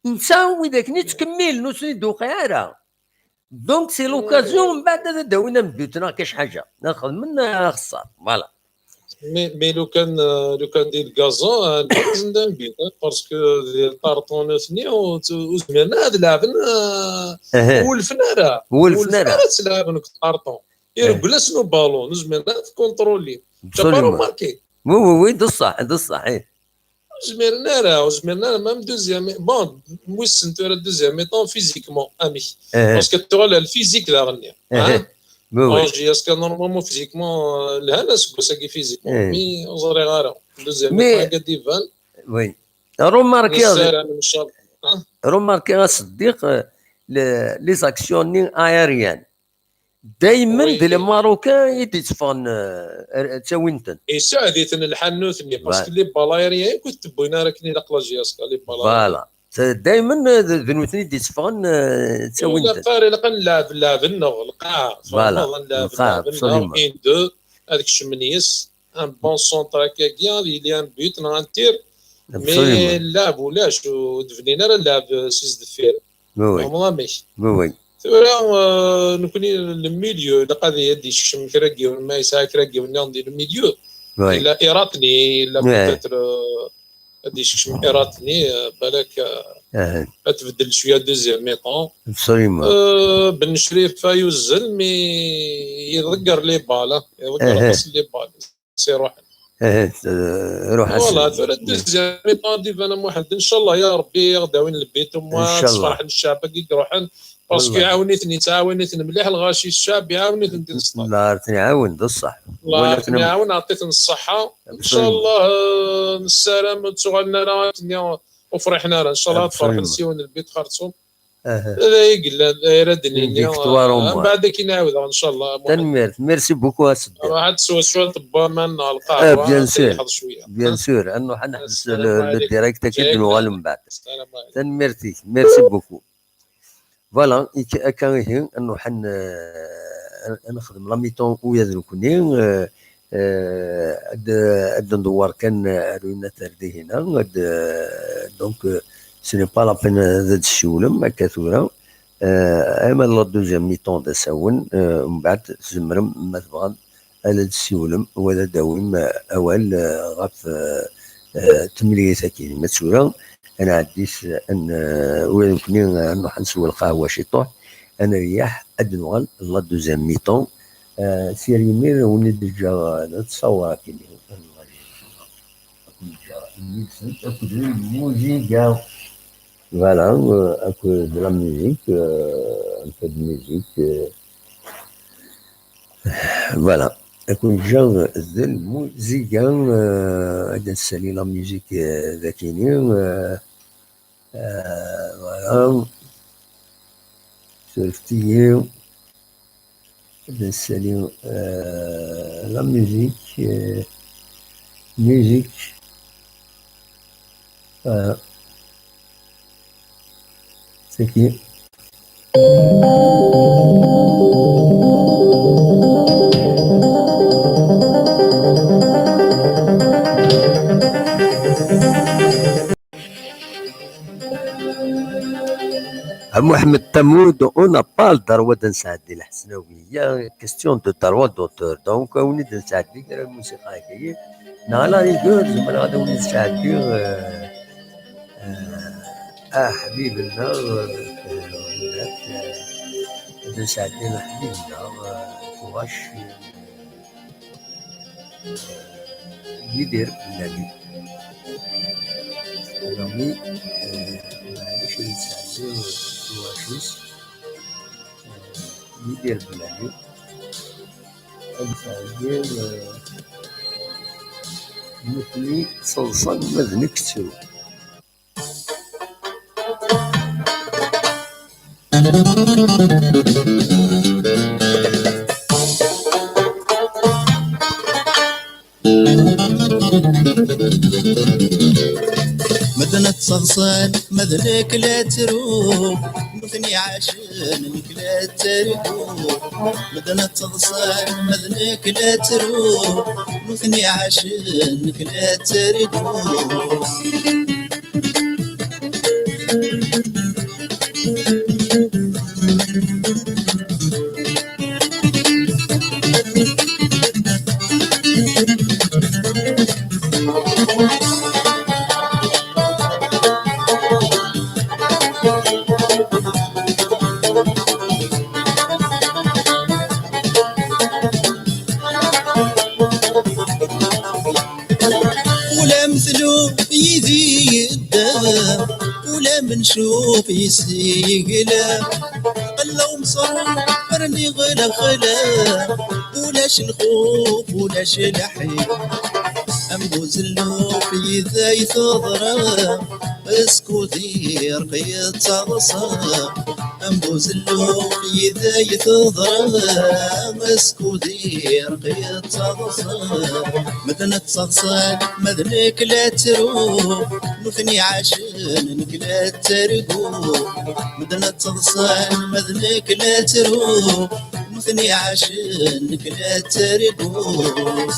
Netta, widak-nni ttkemmilen, ur sen-id-tuqiɛ ara. Donc, c'est l'occasion, umbeɛd ad d-awin un but neɣ kac ḥaǧa. Neɣ xedmen, neɣ xeṣṣar. Voilà. Mais, mais lukan, euh, lukan di le gazon, euh, lezm-d un but, hein, parce que di lṭarṭun nutni ur, ur zmiren ad lɛeben, euh, ur wulfen ara. Ur wulfen ara ad tt-lɛeben deg lṭarṭun. Ireggel-asen ubalun, ur zmiren ad t-kontrolin. Absolument. T'as pas remarqué? Oui, oui, oui, d ṣṣeḥ, d ṣṣeḥ, eh. zmiren ara, ur zmiren ara, même deuxième, bon, wissen tura deuxième mi-temps, physiquement, amek? Parce que tuɣal le physique daɣen-nni. Hein? Oui, oui. J S K normalement, physiquement, euh, lhan aseggas-agi physiquement, mais ur ẓriɣ ara. Deuxième mi-temps, akka d-iban. Oui. Remarquer, nessaram, ncallah. Remarquer, a Seddiq, euh, les, les actions aériennes. Daymen d les Marocains i d-itteffɣen, euh, ttawin-ten. Yesɛed-iten lḥal nutni, parce que les balles aériennes akk ur t-wwin ara akken ilaq la J S K, les balles aériennes. Voilà. Daymen, euh, d, d nutni i d-itteffɣen, euh, ttawin-ten. Ula far ilaq ad nleɛb, nleɛb-nneɣ, lqaɛa. Voilà. Lqaɛa, absolument. Une, deux, ad kecmen yes, un bon centre akkagi, ad yili un but neɣ un tir, mais lɛeb ulac, ur d-bnin ara lɛeb si sdeffir. Oui, oui. Tfehmeḍ amek? Oui, oui. Tura, euh, nekni, le milieu, ilaq ad, ad d-yekcem kra n yiwen, ma yesɛa kra n yiwen nniḍen di le milieu. Oui. Ila Iratni, ila peut-être, euh, ad d-yekcem Iratni, euh, balak, euh, ad tbeddel cwiya deuxième mi-temps. Absolument. Euh, Ben Crif yuzzel, mais iḍegger les balles, hein. Iḍegger aṭas les balles. Si ruḥen. Ruḥ. Voilà, tura deuxième mi-temps d Ivan Muḥend. Ncallah ya Rebbi, ad d-awin le but, au moins, ad sferḥen ccɛeb-agi i iruḥen. Parce que iɛawen-iten, yettɛawan-iten mliḥ lɣaci, ccɛeb iɛawen-iten di ṣṣeḥ. Allah ad ten-iɛawen, d ṣṣeḥ. Allah ad ten-iɛawen, ɛṭi-ten ṣṣeḥḥa. Ncallah, euh, nessaram ur ttuɣalen ara akken ur friḥen ara. Ncallah ad ferḥen s yiwen le but xerṣum. D ayen yellan, d ayen ara d-nini. Une victoire au moins. Mbeɛd ad k-in-ɛawdeɣ, ncallah. Tanemmirt, merci beaucoup a Seddiq. Ruḥ ad tesweḍ cwiṭ n waman neɣ lqahwa, ad terḥeḍ cwiya. Bien sûr, bien sûr. Ad nruḥ ad neḥbes le, le direct-agi, ad d-nuɣal mbeɛd. Tanemmirt-ik, merci beaucoup. Voilà, ik-, akka ihi, ad nruḥ ad n-, ad nexdem la mi-temps ula d nekni, euh, euh, ad, ad ndewwer kan, euh, ar une heure dihin, ad, euh, donc, euh, ce n'est pas la peine ad d-ssiwlem akka tura. Euh, ama la deuxième mi-temps d asawen, euh, mbeɛd tzemrem, ma tebɣam, ad d-ssiwlem, u ad d-tawim, euh, awal, euh, ɣef, euh, euh, temlilit-agi. Ma tura, ad nɛeddi s, ad n-, euh, ula d nekni, euh, ad nruḥ ad nsew lqahwa ciṭuḥ, ad nreyyeḥ, ad d-nuɣal la deuxième mi-temps. Euh, s yir yimir, ad wen-id-ǧǧeɣ, euh, d ttṣawar akkin. Ad wen-ǧǧeɣ yid-sent akked lmuziga. Voilà, euh, akked la musique, euh, un peu de musique, euh, voilà. Ad ken-ǧǧeɣ d lmuziga, euh, ad d-nessali la musique, euh, d akini, euh, euh, voilà. Surfet-iyi. Ad d-nessali, euh, la musique, euh, musique. Voilà. C'est qui? A Muḥemmed Tamud, on n'a pas le droit ad nesɛeddi Lḥesnawi. Il y a question de droit d'auteur. Donc, ad wen-id-nesɛeddi kra n lmusiqa-agi. Neɣ à la rigueur, zemreɣ ad wen-id-sɛeddiɣ, euh, euh, aḥbib-nneɣ, euh, euh, ad nesɛeddi aḥbib-nneɣ, euh, Tuɣac, euh, Yidir Belali. Belali, euh, maɛlic ad nesɛeddi Tuɣac-is, euh, Yidir Belali. Ad nesɛeddi, euh, nutni ttaḍsan ma d nekk ttruɣ. Medden ttaḍsan, ma d nekk la ttruɣ, nutni ɛacen, nekk la ttarguɣ. Medden ttaḍsan, ma d nekk la ttruɣ, nutni ɛacen, nekk la ttarguɣ. Ula m tlu yid-i Cuf yis-i yegla, qella umṣer, rniɣ lexla, ulac lxuf, ulac lḥif. Am buzelluf yid-ay teḍra, skud irq yettaḍsa. Am buzelluf yid-ay teḍra, skud irq yettaḍsa. Medden ttaḍsan, ma d nekk la ttruɣ, nutni ɛacen, nekk la ttarguɣ. Medden ttaḍsan, ma d nekk la ttruɣ, nutni ɛacen, nekk la ttarguɣ.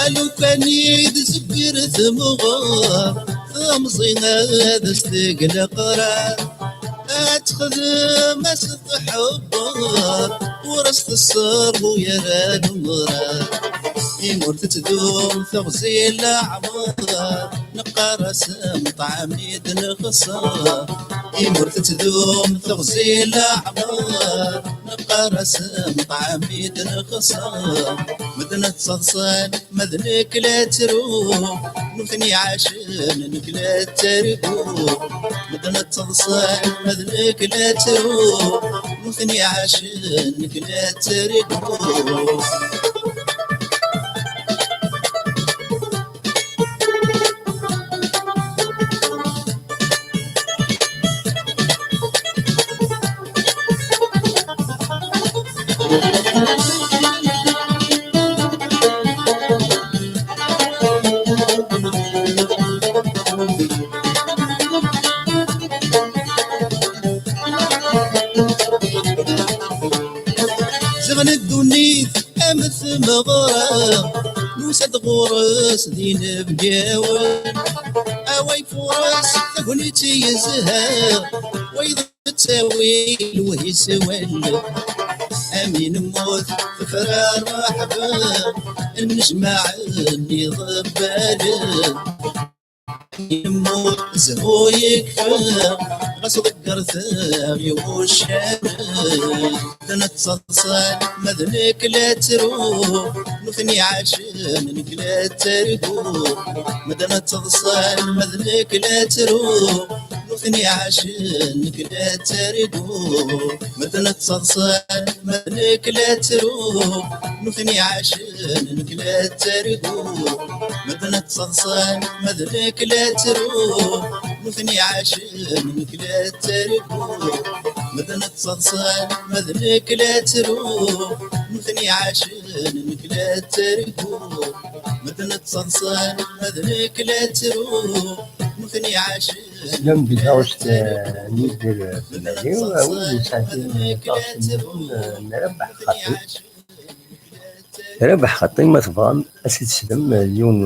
Alukan i d-zebbir temɣer, temẓi ad s-teg leqrar, ad texdem as tḥebber, ur as-tesserbu ara lemrar. Imi ur tettdum teɣzi n leɛmer, neqqar-as meṭɛem i d-nexṣer. Imi ur tettdum teɣzi n leɛmer, neqqar-as meṭɛem i d-nexṣer. Medden ttaḍsan, ma d nekk la ttruɣ, nutni ɛacen, nekk la ttarguɣ. Medden ttaḍsan, ma d nekk la ttruɣ, nutni ɛacen, nekk la ttarguɣ. Ziɣen ddunit am tmeɣra, nusa-d ɣur-s d inebgawen. Awa ifuṛes tagnit i yezha, wayeḍ ttawi lwehis wallen. Amin mmut tefra rreḥba, nnejmaɛen iḍebbalen. Amin mmut zhu yekfa, ɣas ḍeggret-aɣ i wuccanen. Nettaḍsan ma d nekk la ttruɣ, nutni ɛacen, nekk la ttarguɣ. Medden ttaḍsan ma d nekk la ttruɣ, nutni ɛacen, nekk la ttarguɣ. Medden ttaḍsan ma d nekk la ttruɣ, nutni ɛacen, nekk la ttarguɣ. Medden ttaḍsan ma d nekk la ttruɣ, nutni ɛacen, nekk la ttarguɣ. Medden ttaḍsan ma d nekk la ttruɣ, nutni ɛacen, nekk la ttarguɣ. Medden ttaḍsan ma d nekk la ttruɣ, nutni ɛacen. Teslam di taɣect, eh, n Yidir Belali, a wid yesɛan taɣect-nniḍen, eh, n Rabaḥ Xaṭi. Rabaḥ Xaṭi, ma tebɣam, ad s-id-teslem, eh, yiwen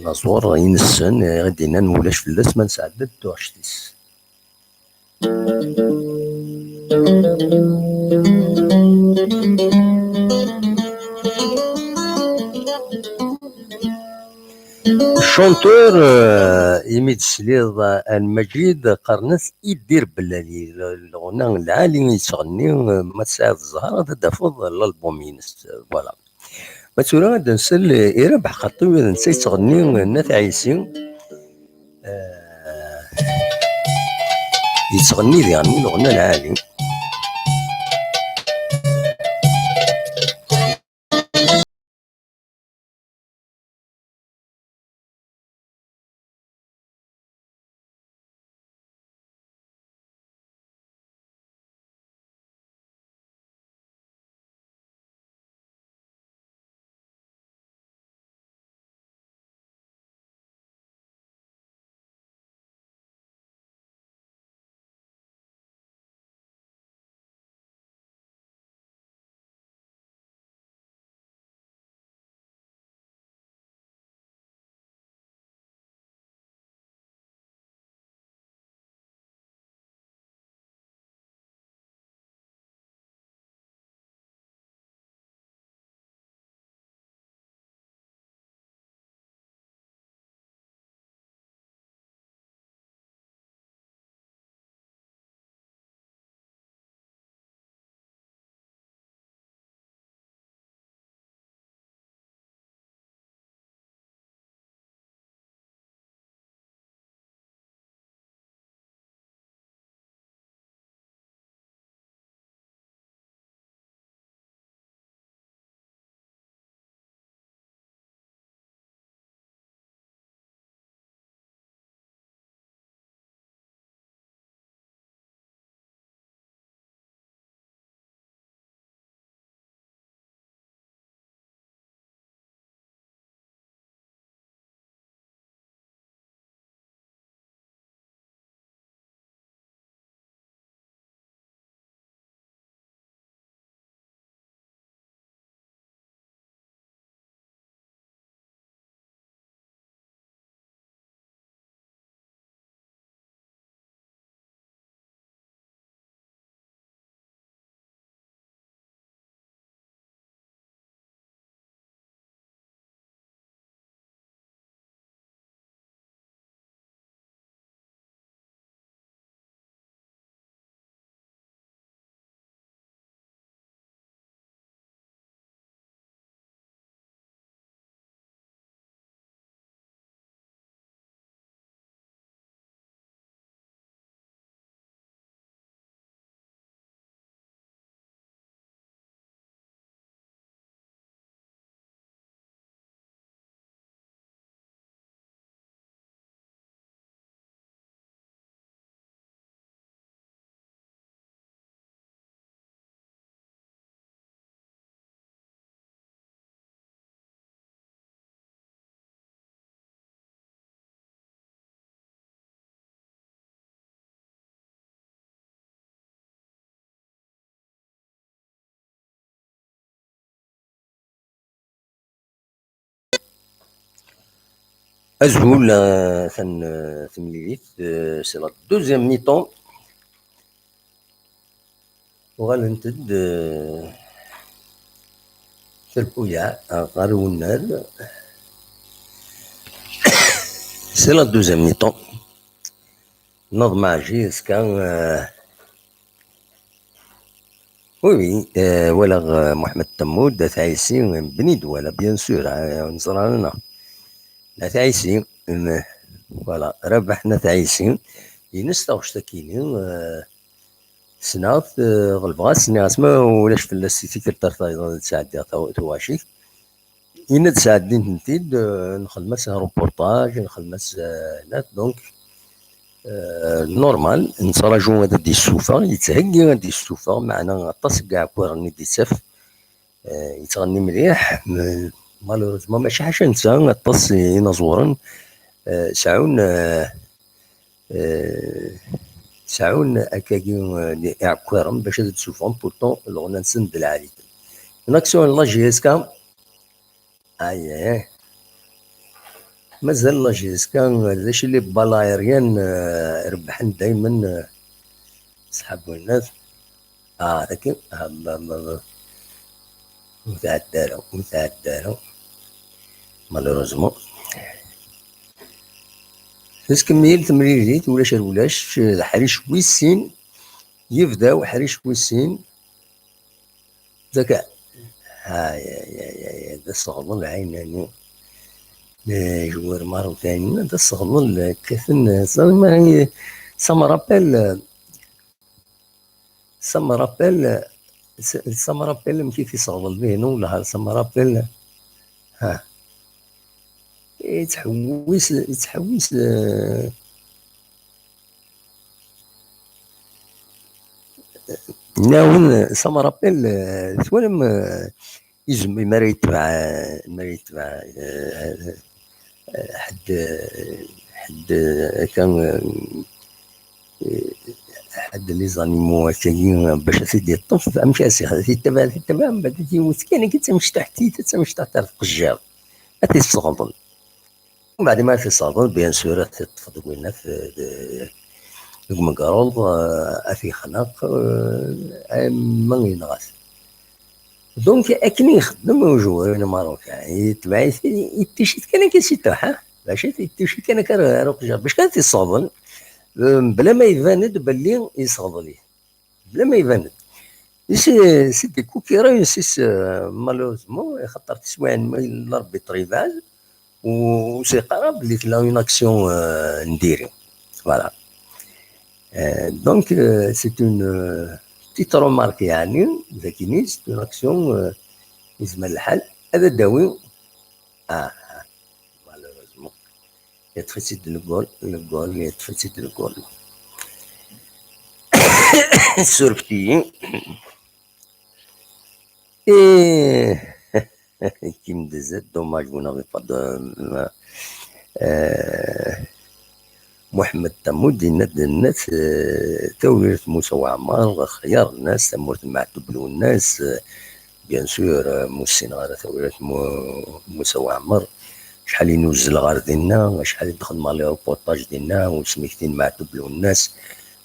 unaẓur inessen, eh, i d-yennan ma ulac fell-as ma nesɛedda-d tuɣect-is. Chanteur, euh, imi d-tesliḍ, euh, a Lmajid, qqaren-as Idir Bellali, l-, leɣna lɛali yettɣenni, euh, ma tesɛiḍ zzher ad d-tafeḍ l'album-ines, euh, voilà. Ma tura ad nsel i Rabaḥ Xaṭi, d netta yettɣenni, euh, Nna Ɛisi, euh, yettɣenni diɣen leɣna lɛali. Azul, euh, atan, euh, temlilit, euh, c'est la deuxième mi-temps. Uɣalent-d, euh, tirpuyaɛ ɣer unnar. C'est la deuxième mi-temps. Nnaḍ Maɛji, azekka, euh, oui, oui, euh, walaɣ, euh, Mohamed Tamoud, At Ɛisi, Bnid, voilà, bien sûr, euh, neẓra, neɣ At Ɛisi, mm, voilà, Rabaḥ n At Ɛisi, ines taɣect akini, eh, ssneɣ-t, eh, ɣelbeɣ-as, nniɣ-as ma ulac fell-as i tikkelt ar tayeḍ ad tt-sɛeddiɣ taw-, tuɣac-ik. Yenna-d sɛeddin-tent-id, eh, nxellem-as reportage, nxellem-as, eh, net, donc, eh, normal, nettraǧu ad d-yessufeɣ, yettheggi ad d-yessufeɣ, meɛna aṭas n yiɛekkuren i d-yettaf, eh, yettɣenni mliḥ, m-, malheureusement, mačči ḥaca netta, aṭas inaẓuren, eh, seɛɛun, eh, eh, seɛɛun akkagi, eh, iɛekkuren bac ad d-ssuffɣen, pourtant, lɣella-nsen d lɛali. Une action n la J S K, aïe, aïe, aïe. Mazal la J S K, d acu, les balles aériennes, eh, rebbḥen daymen, eh, ṣṣḥab winnat. Ah, dagi, ah, ma, ma, ma. Ur tɛedda ara, ur tɛedda ara. Malheureusement. Tettkemmil temlilit, ulac ar ulac, d ḥric wis sin, yebda uḥric wis sin. Daka. Ay, ay, ay, ay, ay, d aseɣḍel ɛinani. Lejwar marukanin, d aseɣḍel kkaten, ça me rappelle, ça me rappelle, ça me rappelle amek i t-iseɣḍel dihin, wellah, ça me rappelle. Ha. Yettḥewwis, yettḥewwis, eh, Nnawen, ça me rappelle, eh, twalam, eh, izem, mi ara yetbeɛ, eh, mi ara yetbeɛ, eh, eh, ḥedd, eh, ḥedd, eh, akka, eh, eh, ḥedd n les animaux akkagi, eh, bac ad t-id-yeṭṭef, amek ara s-, ad t-yettabaɛ, ad t-yettabaɛ, mbeɛd ad t-yewwet kan, akka d tamecṭaḥt, d tamecṭaḥt ar tqejjirt, ad t-yesseɣḍel. Mbeɛd mi ara t-yesseɣḍel, bien sûr, ad t-yeṭṭef deg winnat, eh, de-, deg umegaruḍ, eh, ad t-yexneq, eh, ama yenɣa-t. Donc, akken i ixeddem ujewwir n Maroc, yetbeɛ-it, yettici-t kan akka si tewḥa, bac yettici kan akka ar, ar uqejjir, bac kan ad t-yesseɣḍel, eh, mebla ma iban-d belli yesseɣḍel-it. Mebla ma iban-d. Et c'est, c'est des coups qui réussissent, euh, malheureusement, axaṭer tiswiɛin ma yella Rebbi ṭṭribal, u, u c'est pas grave, belli tella une action, euh, n diri. Voilà. Euh, donc, euh, c'est une, euh, petite remarque, yeɛni, dagini, c'est une action, euh, yezmer lḥal ad d-tawi. Ah, ah, malheureusement. Yeṭṭef-itt-id le goal, le goal, yeṭṭef-itt-id le goal. Surfet-iyi. Et Kim Dezet, dommage, vous n'avez pas de, euh, Muḥemmed Tamud yenna-d, yenna-d, eh, tawrirt Musa Waɛmer, xyar-nnes, tamurt n Meɛtub Lwennas, eh, bien sûr, eh, ma ur ssineɣ ara tawrirt Mu-, Musa Waɛmer, acḥal i nuzzel ɣer dinna, acḥal i d-xedmeɣ les reportages dinna, usmekti n Meɛtub Lwennas,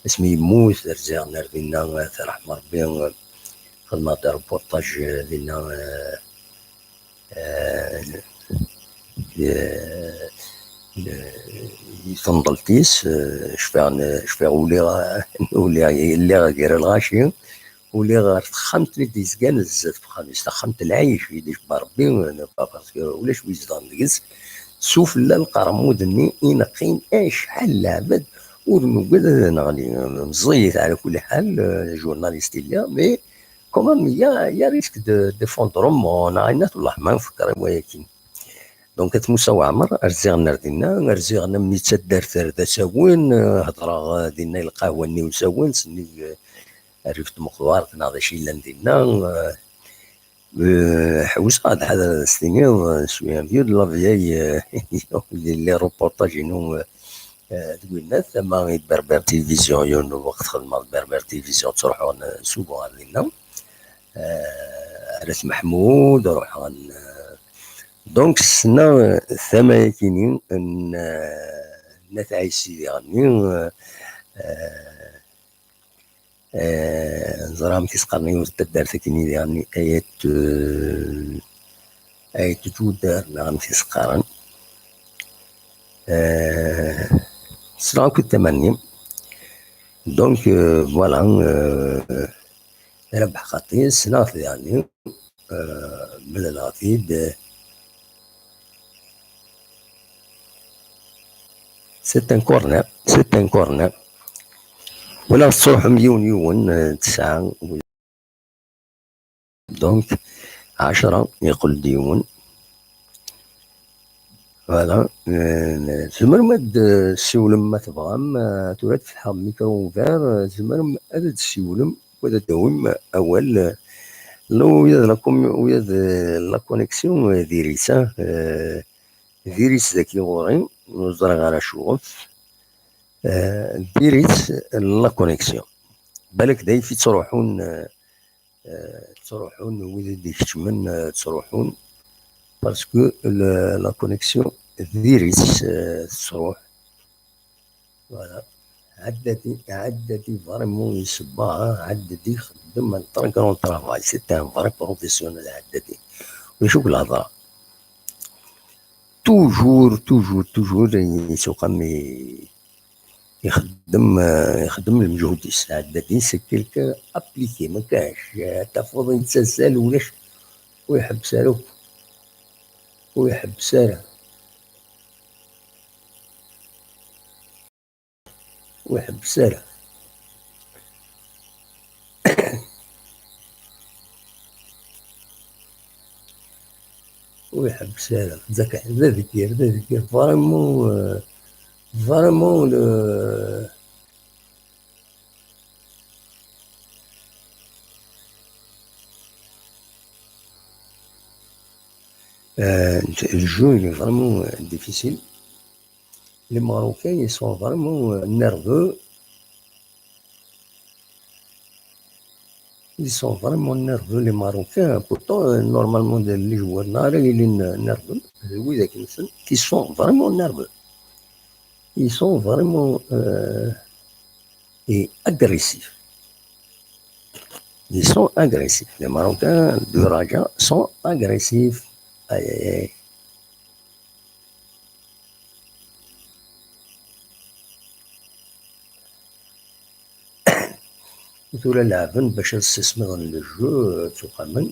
asmi yemmut, rziɣ-n ar dinna, eh, tarḥem Rebbi, eh, xedmeɣ-d reportage, eh, dinna, eh, eh, eh, eh, i temḍelt-is, eh, cfiɣ n-, cfiɣ uliɣ, uliɣ, lliɣ gar lɣaci, uliɣ ɣer texxamt-nni d-yezgan zdat uxxam-is, taxxamt n lɛic i d-icebba Rebbi, eh, parce que ulac wi izedɣen deg-s, sufella lqermud-nni i neqqim acḥal n lɛebd, ur nugad ad neɣli, meẓẓiyit ɛla kulli ḥal, eh, journaliste i lliɣ, mais quand même, il y a, il y a risque de, d'effondrement, neɣ ayen at wellah ma nfekker i wayakin. Donc, at Musa Waɛmer, rziɣ-n ar dinna, rziɣ-n am mi d taddart ar d asawen, eh, hedreɣ, eh, dinna i lqahwa-nni usawen, sennig, eh, rrif tmeqdart, neɣ d acu yellan dinna, eh, eh, ḥewseɣ ad ḥader ad s-tiniḍ, eh, je suis un vieux de la vieille, eh, les reportages-inu, eh, Eh, deg winnat, ama i d Berbère Télévision, yiwen n lweqt xedmeɣ d Berbère Télévision, ttruḥuɣ n-, souvent ar dinna. Eh, ar At Meḥmud, ruḥeɣ n-, Donc, ssneɣ tama-yakini n, eh, n At Ɛisi diɣenni, eh, eh, ẓriɣ amek i s-qqaren yiwet n taddart akini diɣenni, Ayat, eh, Ayat Tudar, neɣ amek i s-qqaren. Eh, ssneɣ akk tama-nni. Donc, eh, voilà, eh, Rabeḥ Xaṭi, ssneɣ-t diɣenni, eh, mlaleɣ-t-id. C'est un corner, c'est un corner. Wala tettruḥum yiwen yiwen, eh, tesɛa. Donc, ɛecra yeqqel-d yiwen. Voilà. Eh, tzemrem ad d-ssiwlem ma tebɣam, eh, tura ad fetḥeɣ micro ouvert, eh, tzemrem ad d-ssiwlem, ad d-tawim awal, eh, la, ula d la com-, ula d, eh, la connexion, eh, diri-tt, eh, diri-tt dagi ɣur-i, ur ẓriɣ ara acuɣef. Eh, diri-tt la connexion. Balak d ayf i ttruḥun, eh, eh, ttruḥun wid i d-ikeččmen, eh, ttruḥun, parce que le, la connexion diri-tt, eh, tettruḥ. Voilà. Ɛeddadi, Ɛeddadi vraiment yessebba, hein. Ɛeddadi ixeddem un très grand travail. C'est un vrai professionnel, Ɛeddadi. Ulac akk lhedra. Toujours, toujours, toujours, yettuqam i-, ixeddem, eh, ixeddem lmeǧhud-is. Ɛeddadi, c'est quelqu'un appliqué, ma kaɛc, eh, tafeḍ yettazzal, ulac, ur iḥebbes ara akk. Ur iḥebbes ara. Ur iḥebbes ara. Ur iḥebbes ara. D ak-, d adegger, d adegger. Vraiment, euh, vraiment, le, euh, le jeu, il est vraiment, euh, difficile. Les Marocains, ils sont vraiment, euh, nerveux. Ils sont vraiment nerveux, les Marocains. Pourtant, euh, normalement, les, les joueurs, nerveux, qui sont vraiment nerveux. Ils sont vraiment, euh, et agressifs. Ils sont agressifs. Les Marocains de Raja sont agressifs. Aïe, aïe, aïe. Tura leɛben bac ad ssismiḍen le jeu, eh, ttuqamen.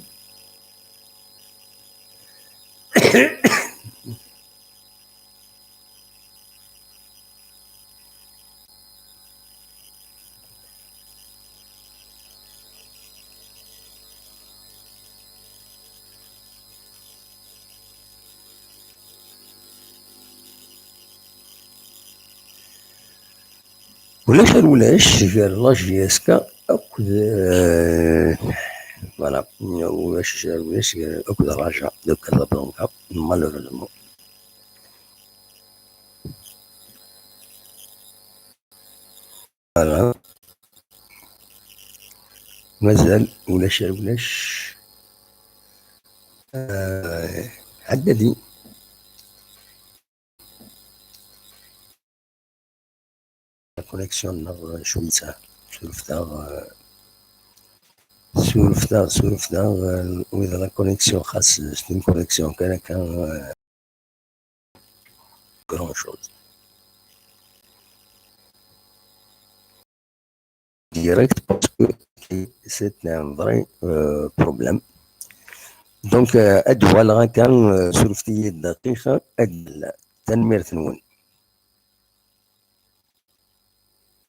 Ulac ar ulac gar la J S K akked, euh, voilà, ulac ar ulac gar, akked Raja de Casablanca, malheureusement. Voilà. Mazal ulac ar ulac. Euh, Ɛeddadi. La connexion-nneɣ cwiṭ surfet-aɣ, euh, surfet-aɣ, surfet-aɣ, euh, ula d la connexion, xas c'est une connexion kan akka, euh, grand chose. Direct parce que c'est un vrai, euh, problème. Donc, euh, ad uɣaleɣ akka, euh, surfet-iyi-d dqiqa, ad, tanemmirt-nwen.